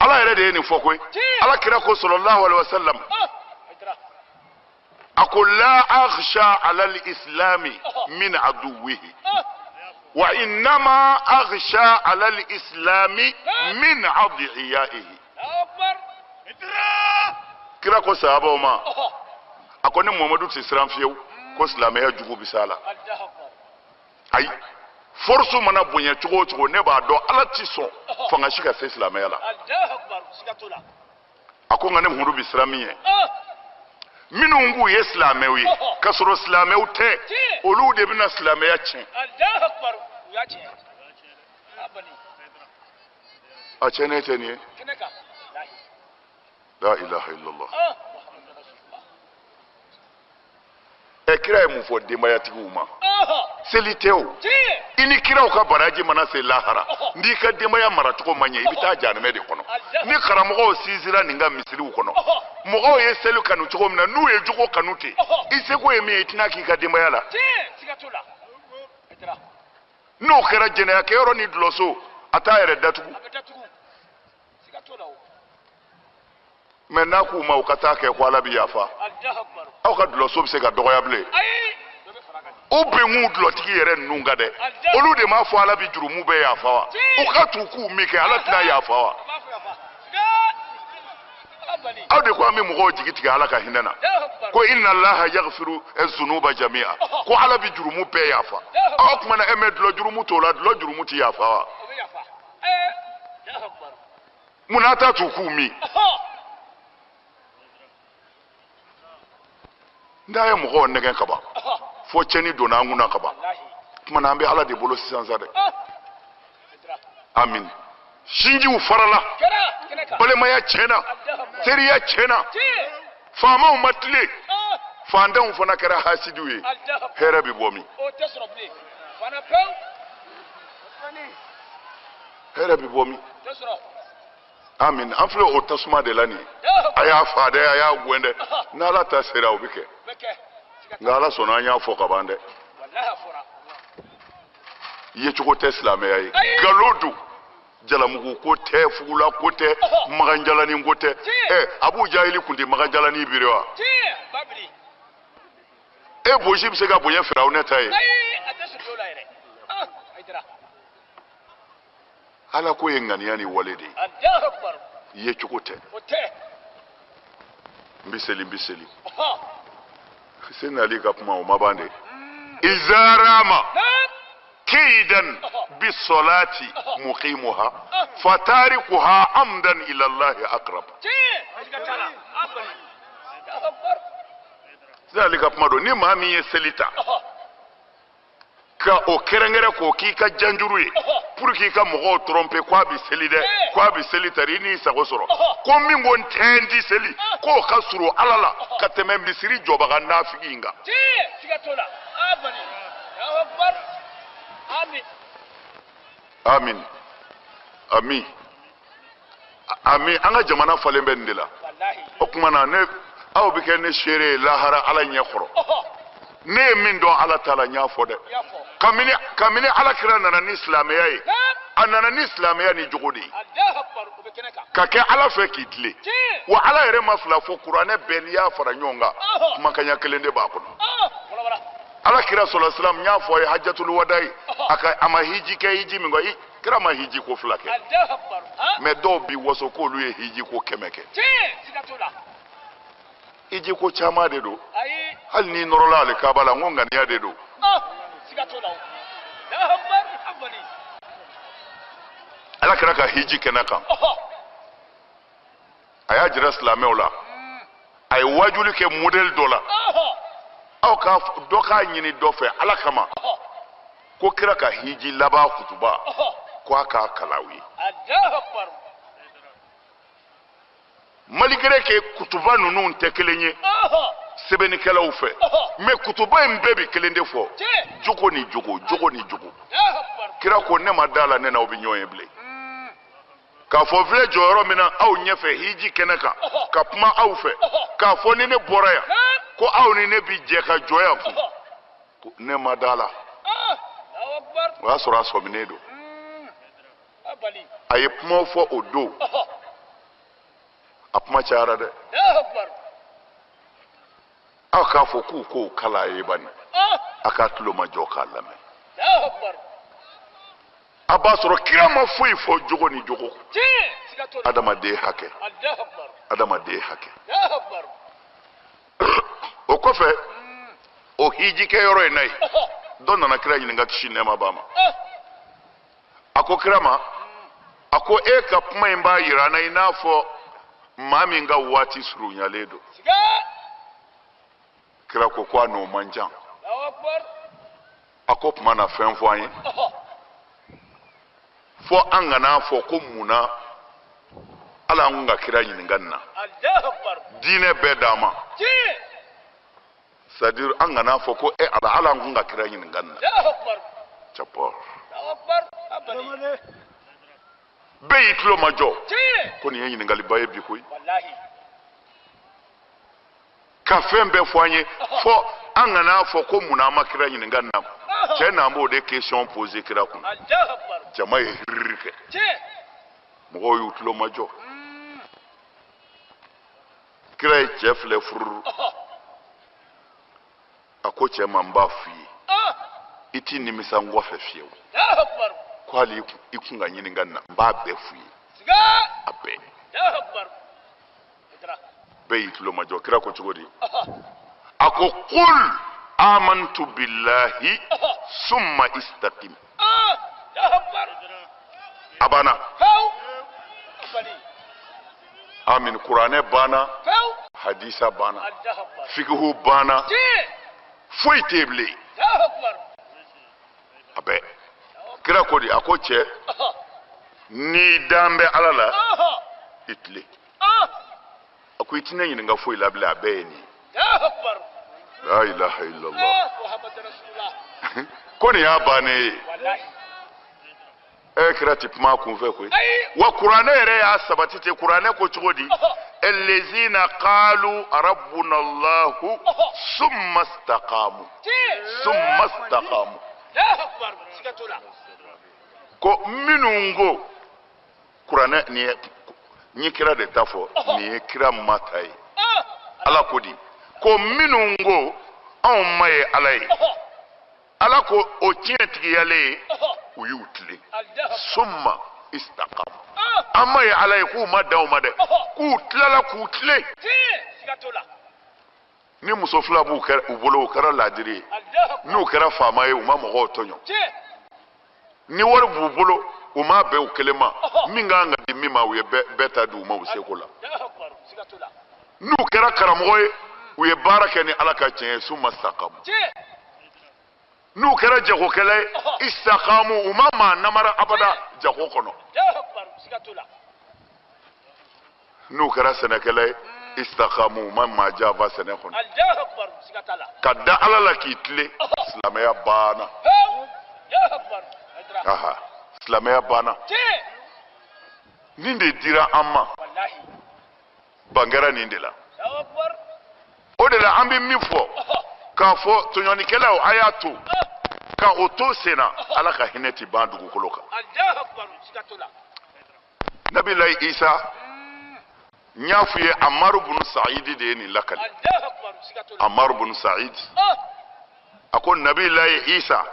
Ala yɛrɛ de ye nin fɔ koyi. Ala kira ko sallallahu alaihi wa sallam, a ko la akhsha ala al-islami min aduwihi wa innama akhsha ala al-islami min adiyaihi. Kira ko sahabaw ma, a ko ni Muhamadu tɛ siran fiyewu ko silamɛya jugu bɛ s'a la. Ayi, force mana bonya cogo o cogo, ne b'a dɔn Ala ti sɔn fanga si ka se silamɛya la. A ko nka ne Muhamadu bɛ siran min ye, minnu k'u ye silamɛw ye k'a sɔrɔ silamɛw tɛ, olu de bɛna silamɛya tiɲɛ. A tiɲɛnen tɛ nin ye. La ilaha illallah. Ɛ kira ye mun fɔ denbayatigiw ma? Seli tɛ o. I ni kiraw ka baraji mana se lahara, n'i ka denbaya maracogo ma ɲɛ, i bɛ taa jahanamɛ de kɔnɔ. Ni karamɔgɔw sinsinra nin ka misiriw kɔnɔ, mɔgɔw ye seli kanu cogo min na, n'u ye jogo kanu ten, i seko ye min ye, i tɛna k'i ka denbaya la. N'o kɛra jɛnɛyakɛyɔrɔ ni dulɔso, a t'a yɛrɛ datugu. Mais n'a k'u ma u ka taa kɛ ko Ala bɛ yafa, aw ka dulɔso bɛ se ka dɔgɔya bilen. O bɛnkun dulɔtigi yɛrɛ ninnu kan dɛ, olu de m'a fɔ Ala bɛ jurumu bɛɛ yafa wa? U ka t'u k'u min kɛ, Ala tɛna yafa wa? Aw de ko an bɛ mɔgɔw jigi tigɛ Ala ka hinɛ na, ko inna Allaha yaghfiru zunuba jami'a, ko Ala bɛ jurumu bɛɛ yafa. Aw kuma na, mais dulɔ jurumu t'o la, dulɔ jurumu tɛ yafa wa? Munna t'a t'u k'u min? N'a ye mɔgɔw nɛgɛn ka ban, fo tiɲɛni donna an kunna ka ban. Tuma na an bɛ Ala de bolo sisan sa dɛ. Amin. Sinjiw farala, balimaya tiɲɛna, teriya tiɲɛna, faamaw ma tilen, faantanw fana kɛra hasidiw ye. Hɛrɛ bɛ bɔ min? Hɛrɛ bɛ bɔ min? Amin. An filɛ o tasuma de la nin ye. A y'a fa dɛ, a y'a gɛn dɛ. N'Ala ta sera, o bɛ kɛ. Nka Ala sɔnna, an y'a fɔ ka ban dɛ. Yecogo tɛ silamɛya ye. Nkalon don. Jalamugu ko tɛ, fugula ko tɛ, maganjalani ko tɛ. Ɛ Abu Jahili kun tɛ maganjalani biri wa? E bosi bɛ se ka bonya Firawunɛ ta ye? Ala ko ye ŋaniya ni wale de ye, yecogo tɛ. N bɛ seli, n bɛ seli. Seyidina Ali ka kuma o ma ban de. Izarama kaidan bisolati muqimuha fatarikuha amdan ila Allah aqrab. Seyidina Ali ka kuma don, ni maa min ye seli ta ka o kɛrɛnkɛrɛn k'o k'i ka janjuru ye pour k'i ka mɔgɔw tromper k'a bɛ seli dɛ, k'a bɛ seli tari i n'i sago sɔrɔ, ko min ko n tɛ n ti seli, k'o ka surun Ala la ka tɛmɛ misiri jɔbaga nafigi in kan. Amin amin amin. An ka jamana falen bɛ nin de la. O tuma na ne aw bɛ kɛ ne seere ye lahara Ala ɲɛ kɔrɔ. Ne ye min dɔn Ala ta la, n y'a fɔ dɛ. Kabini Ala kira nana ni silamɛya ye, a nana ni silamɛya ni jogo de ye, ka kɛ Ala fɛ k'i tilen. Wa Ala yɛrɛ ma fila fɔ, kuranɛ bɛɛ n'i y'a fara ɲɔgɔn kan, kumakanya kelen de b'a kɔnɔ. Ala kira sɔlɔ silam, n y'a fɔ a ye hajjatul wadayi, a ka a ma hiji kɛ hiji min kɔ, kira ma hiji ko fila kɛ. Mais dɔw bi waso k'olu ye hiji ko 100 kɛ. Hiji ko caman de don. Hali n'i nɔrɔla ale kaba la, n ko ŋaniya de don. Ala kira ka hiji kɛnɛ kan, a y'a jira silamɛw la, a ye wajuli kɛ modèle dɔ la. Aw ka dɔ k'a ɲini dɔ fɛ Ala kama, ko kira ka hiji laban kutuba, ko a k'a kalan aw ye. Malgré que kutuba ninnu tɛ kelen ye sɛbɛnnikɛlaw fɛ, mais kutuba in bɛɛ bɛ kelen de fɔ, jogo ni jogo, jogo ni jogo. Kira ko ne ma da la ne n'aw bɛ ɲɔgɔn ye bilen. K'a fɔ filɛ jɔyɔrɔ min na aw ɲɛfɛ hiji kɛnɛ kan, ka kuma aw fɛ, k'a fɔ ni ne bɔra yan ko aw ni ne bi jɛ ka jɔ yan, ko ne ma da la. O y'a sɔrɔ a sɔminen don. A ye kumaw fɔ o don, a kuma cayara dɛ. Aw k'a fɔ k'u k'o kalan a ye bani, a k'a tulo majɔ k'a lamɛn. A b'a sɔrɔ kira ma foyi fɔ jogo ni jogo. Adamaden hakɛ, adamaden hakɛ. O kɔfɛ, o hiji kɛyɔrɔ in na yen, dɔ nana kira ɲininka kisi nɛɛma b'a ma. A ko kira ma, a ko e ka kuma in b'a yira an na i n'a fɔ maa min ka waati surunyalen don. Kira ko ko a n'o man jan. A ko tuma na fɛn fɔ an ye, fɔ an kana fɔ ko mun na ala an kun ka kira ɲininka nin na. Diinɛ bɛɛ d'an ma. C'est à dire an kana fɔ ko e ala ala an kun ka kira ɲininka nin na. Capɔ. Bɛɛ y'i tulo majɔ ko nin ye ɲininkaliba ye bi koyi. Ka fɛn bɛɛ fɔ an ye, fɔ an kana fɔ ko mun na an ma kira ɲininka nin na. Cɛ n'an b'o de question poser kira kun. Jama ye hiriri kɛ. Mɔgɔw y'u tulo majɔ. Kira ye cɛ filɛ fururu. A ko cɛ ma, n b'a f'i ye, i t'i nimisa n kɔfɛ fiyewu. Ko hali i kun ka ɲininka nin na, n b'a bɛɛ f'i ye. A bɛɛ. Bɛɛ y'i tulo majɔ. Kira ko cogo di? A ko kul amantu billahi summa istaqim. A banna. Amin. Kuranɛ banna, hadisa banna, fikihu banna, foyi tɛ yen bilen. A bɛɛ. Kira ko di? A ko cɛ, n'i dan bɛ Ala la, i tilen. A ko i tɛ ne ɲininka foyi la bilen, a bɛɛ ye nin ye. La ilaha illallah. Ko nin y'a bannen ye. E kira ti kuma kun fɛ koyi. Wa kuranɛ yɛrɛ y'a sabati ten. Kuranɛ ko cogo di? Allazina qalu rabbuna Allahu summa istaqamu. Summa istaqamu. Ko minnu ko kuranɛ nin ye, n ye kira de ta fɔ, nin ye kira ma ta ye. Ala ko di? Ko minnu ko anw ma ye Ala ye, Ala ko o tiɲɛtigiyalen ye, u y'u tilen. Summa istaqamu. An ma ye Ala ye k'u ma dan o ma dɛ, k'u tilala k'u tilen. Ni muso fila b'u u bolo, o kɛra laadiri ye. N'u kɛra faama ye, u ma mɔgɔw tɔɲɔ. Ni wari b'u bolo, u m'a bɛn u kelen ma. Min ka kan ka di min ma, u ye bɛɛ ta di u ma u seko la. N'u kɛra karamɔgɔ ye, u ye baara kɛ ni Ala ka tiɲɛ ye, summa stakamu. N'u kɛra jagokɛla ye, istakamu, u ma maa namara abada jago kɔnɔ. N'u kɛra sɛnɛkɛla ye, istakamu, u ma maa janfa sɛnɛ kɔnɔ. Ka da Ala la k'i tilen, silamɛya banna. Aha, silamɛya banna. Nin de dira an ma, ban kɛra nin de la. O de la an bɛ min fɔ k'a fɔ tɔɲɔnikɛlaw, a y'a to ka o to sen na, Ala ka hinɛ ti ban dugukolo kan. Nabilayi Isa, n y'a f'i ye, Amaru bunu Saidi de ye nin lakali. Amaru bunu Saidi a ko Nabilayi Isa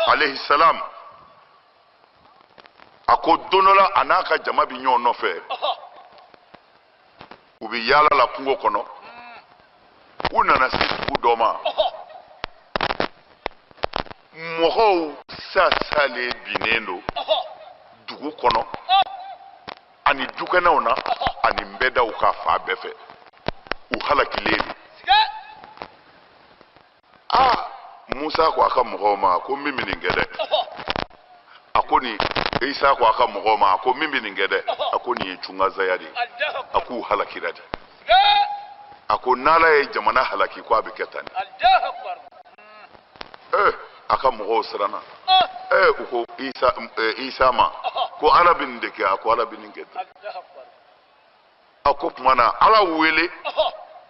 alayhi salam, a ko don dɔ la a n'a ka jama bɛ ɲɔgɔn nɔfɛ, u bɛ yaala la kungo kɔnɔ. U nana se dugu dɔ ma, mɔgɔw sasalen binnen don dugu kɔnɔ ani dukɛnɛw na ani nbɛdaw ka fan bɛɛ fɛ, u halakilen don. Aa, Musa ko a ka mɔgɔw ma ko min bɛ nin kɛ dɛ, a ko nin, Isa ko a ka mɔgɔw ma, a ko min bɛ nin kɛ dɛ, a ko nin ye cungazaya de ye, a k'u halakira de. A ko n'Ala ye jamana halaki ko a bɛ kɛ tan de. A ka mɔgɔw siranna. U ko Isa ma ko Ala bɛ nin de kɛ, a ko Ala bɛ nin kɛ. A ko tuma na Ala wele,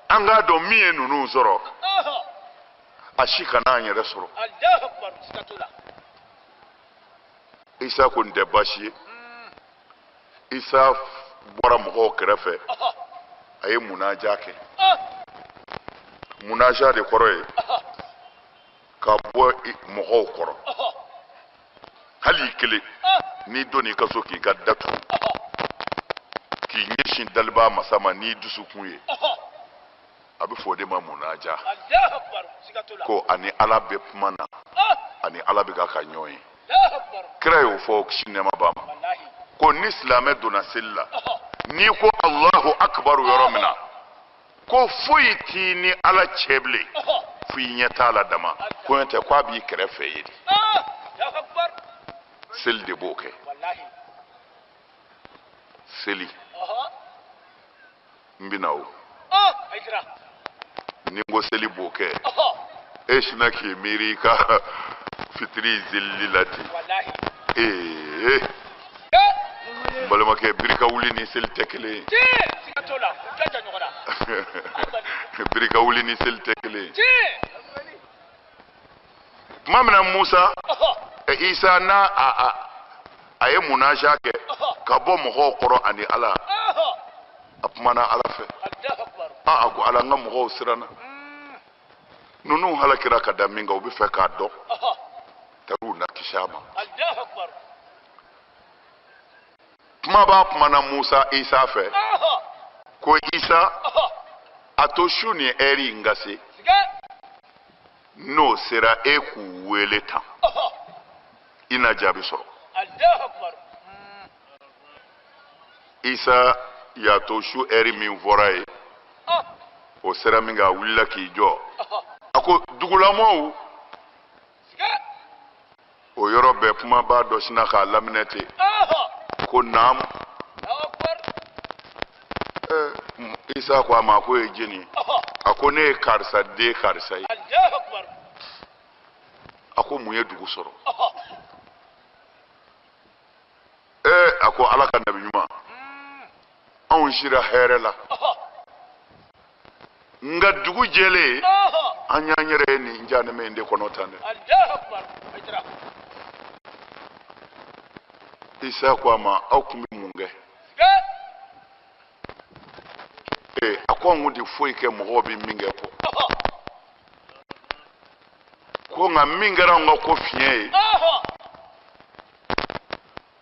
an k'a dɔn min ye ninnu sɔrɔ, a si kana an yɛrɛ sɔrɔ. Isa ko nin tɛ baasi ye. Isa bɔra mɔgɔw kɛrɛfɛ, a ye munaja kɛ. Munaja de kɔrɔ ye ka bɔ mɔgɔw kɔrɔ. Hali i kelen, n'i donn'i ka so k'i ka datugu, k'i ɲɛsin dalibaa masa ma n'i dusukun ye, a bɛ fɔ o de ma munaja. Ko ani Ala bɛ kuma na, ani Ala bɛ ka ɲɔgɔn ye. Kira y'o fɔ kisi nɛɛma b'a ma, ko ni silamɛ donna seli la, n'i ko Alahu akibaru yɔrɔ min na, ko foyi t'i ni Ala cɛ bilen, fo i ɲɛ t'a la dama, ko n'o tɛ k'a b'i kɛrɛfɛ ye de. Seli de b'o kɛ. Seli n bɛ na o, ni n ko seli b'o kɛ, e sinna k'i miiri i ka fitiri zelili la ten. Ee, n balimakɛ, birika wuli ni seli tɛ kelen ye. Birika wuli ni seli tɛ kelen ye. Tuma min na Musa, Isa n'a a ye munaja kɛ ka bɔ mɔgɔw kɔrɔ ani Ala, a kumana Ala fɛ. A ko Ala, n ka mɔgɔw siranna. Ninnu halakira ka da min kan, u bɛ fɛ k'a dɔn, tar'u na kisi a ma. Kuma b'a kumana Musa Isa fɛ ko Isa, a to su ni ɛri in ka se, n'o sera e k'u wele tan, i na jaabi sɔrɔ. Isa y'a to su ɛri min fɔra ye, o sera min kɛ, a wulila k'i jɔ, a ko dugulamɔgɔw, o yɔrɔ bɛɛ kumabaa dɔ sinna k'a laminɛ ten ko naamu. Isa ko a ma ko e ye jɛni ye? A ko ne ye karisa den karisa ye. A ko mun ye dugu sɔrɔ? A ko Ala ka nabi ɲuman, anw sira hɛrɛ la, nka dugu jɛlen an y'an yɛrɛ ye nin jahanama in de kɔnɔ tan dɛ. Isa ko a ma, aw tun bɛ mun kɛ? A ko anw tun tɛ foyi kɛ mɔgɔw bɛ min kɛ kɔ. Ko nka min kɛra anw ka ko fiɲɛ ye,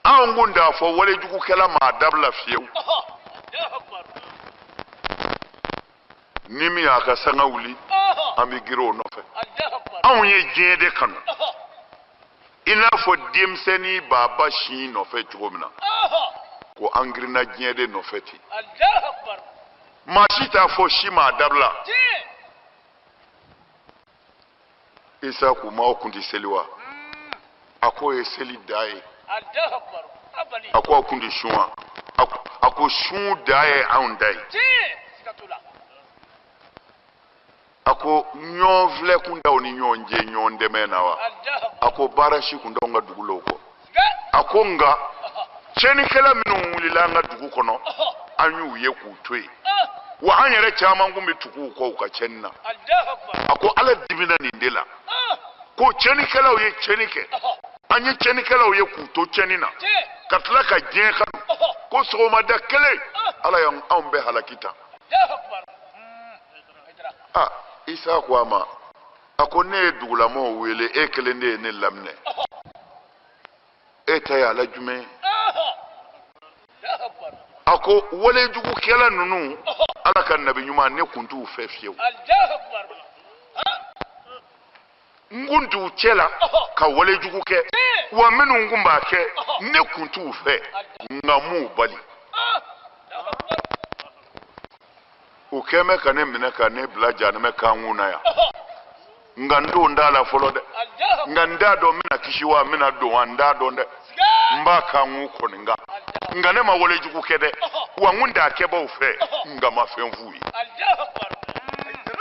anw kun t'a fɔ walejugukɛla ma a dabila fiyewu. Ni min y'a ka sanga wuli, an bɛ girin o nɔfɛ. Anw ye diɲɛ de kanu i n'a fɔ denmisɛnnin b'a ba sin nɔfɛ cogo min na, ko an girinna diɲɛ de nɔfɛ ten. Maa si t'a fɔ si ma a dabila. Isa k'u ma aw kun tɛ seli wa? A k'o ye seli dan ye. A ko aw kun tɛ sun wa? A ko sun dan ye anw ta ye. A ko ɲɔgɔn filɛ kun t'aw ni ɲɔgɔn cɛ ɲɔgɔn dɛmɛ na wa? A ko baara si kun t'anw ka dugu la o kɔ. A ko nka tiɲɛnikɛla minnu wulila an ka dugu kɔnɔ, an y'u ye k'u to yen, wa an yɛrɛ caman kun bɛ tugu u kɔ u ka tiɲɛni na. A ko Ala dimina nin de la, ko tiɲɛnikɛlaw ye tiɲɛni kɛ, an ye tiɲɛnikɛlaw ye k'u to tiɲɛni na, ka tila ka diɲɛ kanu, ko sɔgɔmada kelen Ala y'anw bɛɛ halaki tan. Ah, Isa ko a ma, a ko ne ye dugulamɔgɔw wele, e kelen de ye ne laminɛ, e ta ye ala jumɛn ye? A ko walejugukɛla ninnu, Ala ka nabi ɲuman, ne kun t'u fɛ fiyewu, n kun t'u cɛ la ka walejugu kɛ, wa minnu kun b'a kɛ ne kun t'u fɛ, nka n m'u bali. U kɛn bɛ ka ne minɛ ka ne bila jahanamɛ kankun na yan, nka n don t'a la fɔlɔ dɛ, nka n t'a dɔn n bɛna kisi wa n bɛna don wa, n t'a dɔn dɛ, n b'a kankun kɔni kan, nka ne ma walejugu kɛ dɛ, wa n kun t'a kɛbaaw fɛ, nka n ma fɛn f'u ye.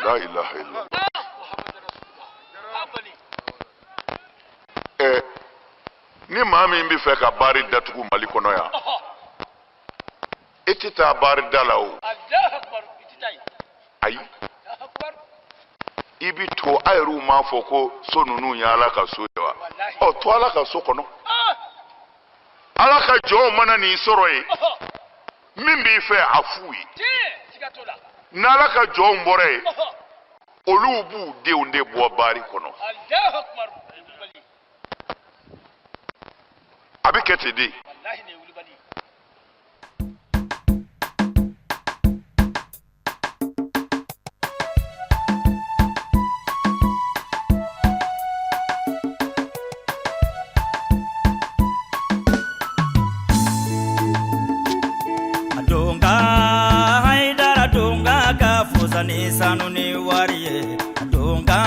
La ilaha illallah. Ɛ, ni maa min bɛ fɛ ka baari datugu Mali kɔnɔ yan, i tɛ taa baari da la o. Ayi, i bi to a yɛrɛw m'a fɔ ko so ninnu ye Ala ka so ye wa? Ɔ, to Ala ka so kɔnɔ. Ala ka jɔnw mana n'i sɔrɔ yen, min b'i fɛ a f'u ye. N'Ala ka jɔnw bɔra yen, olu b'u denw de bɔ baari kɔnɔ. A bɛ kɛ ten de. Donga Haidara donga ka fusa ni sanu ni wari ye. Donga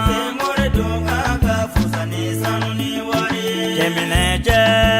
Senghor donga ka fusa ni sanu ni wari ye. Cɛminɛ cɛ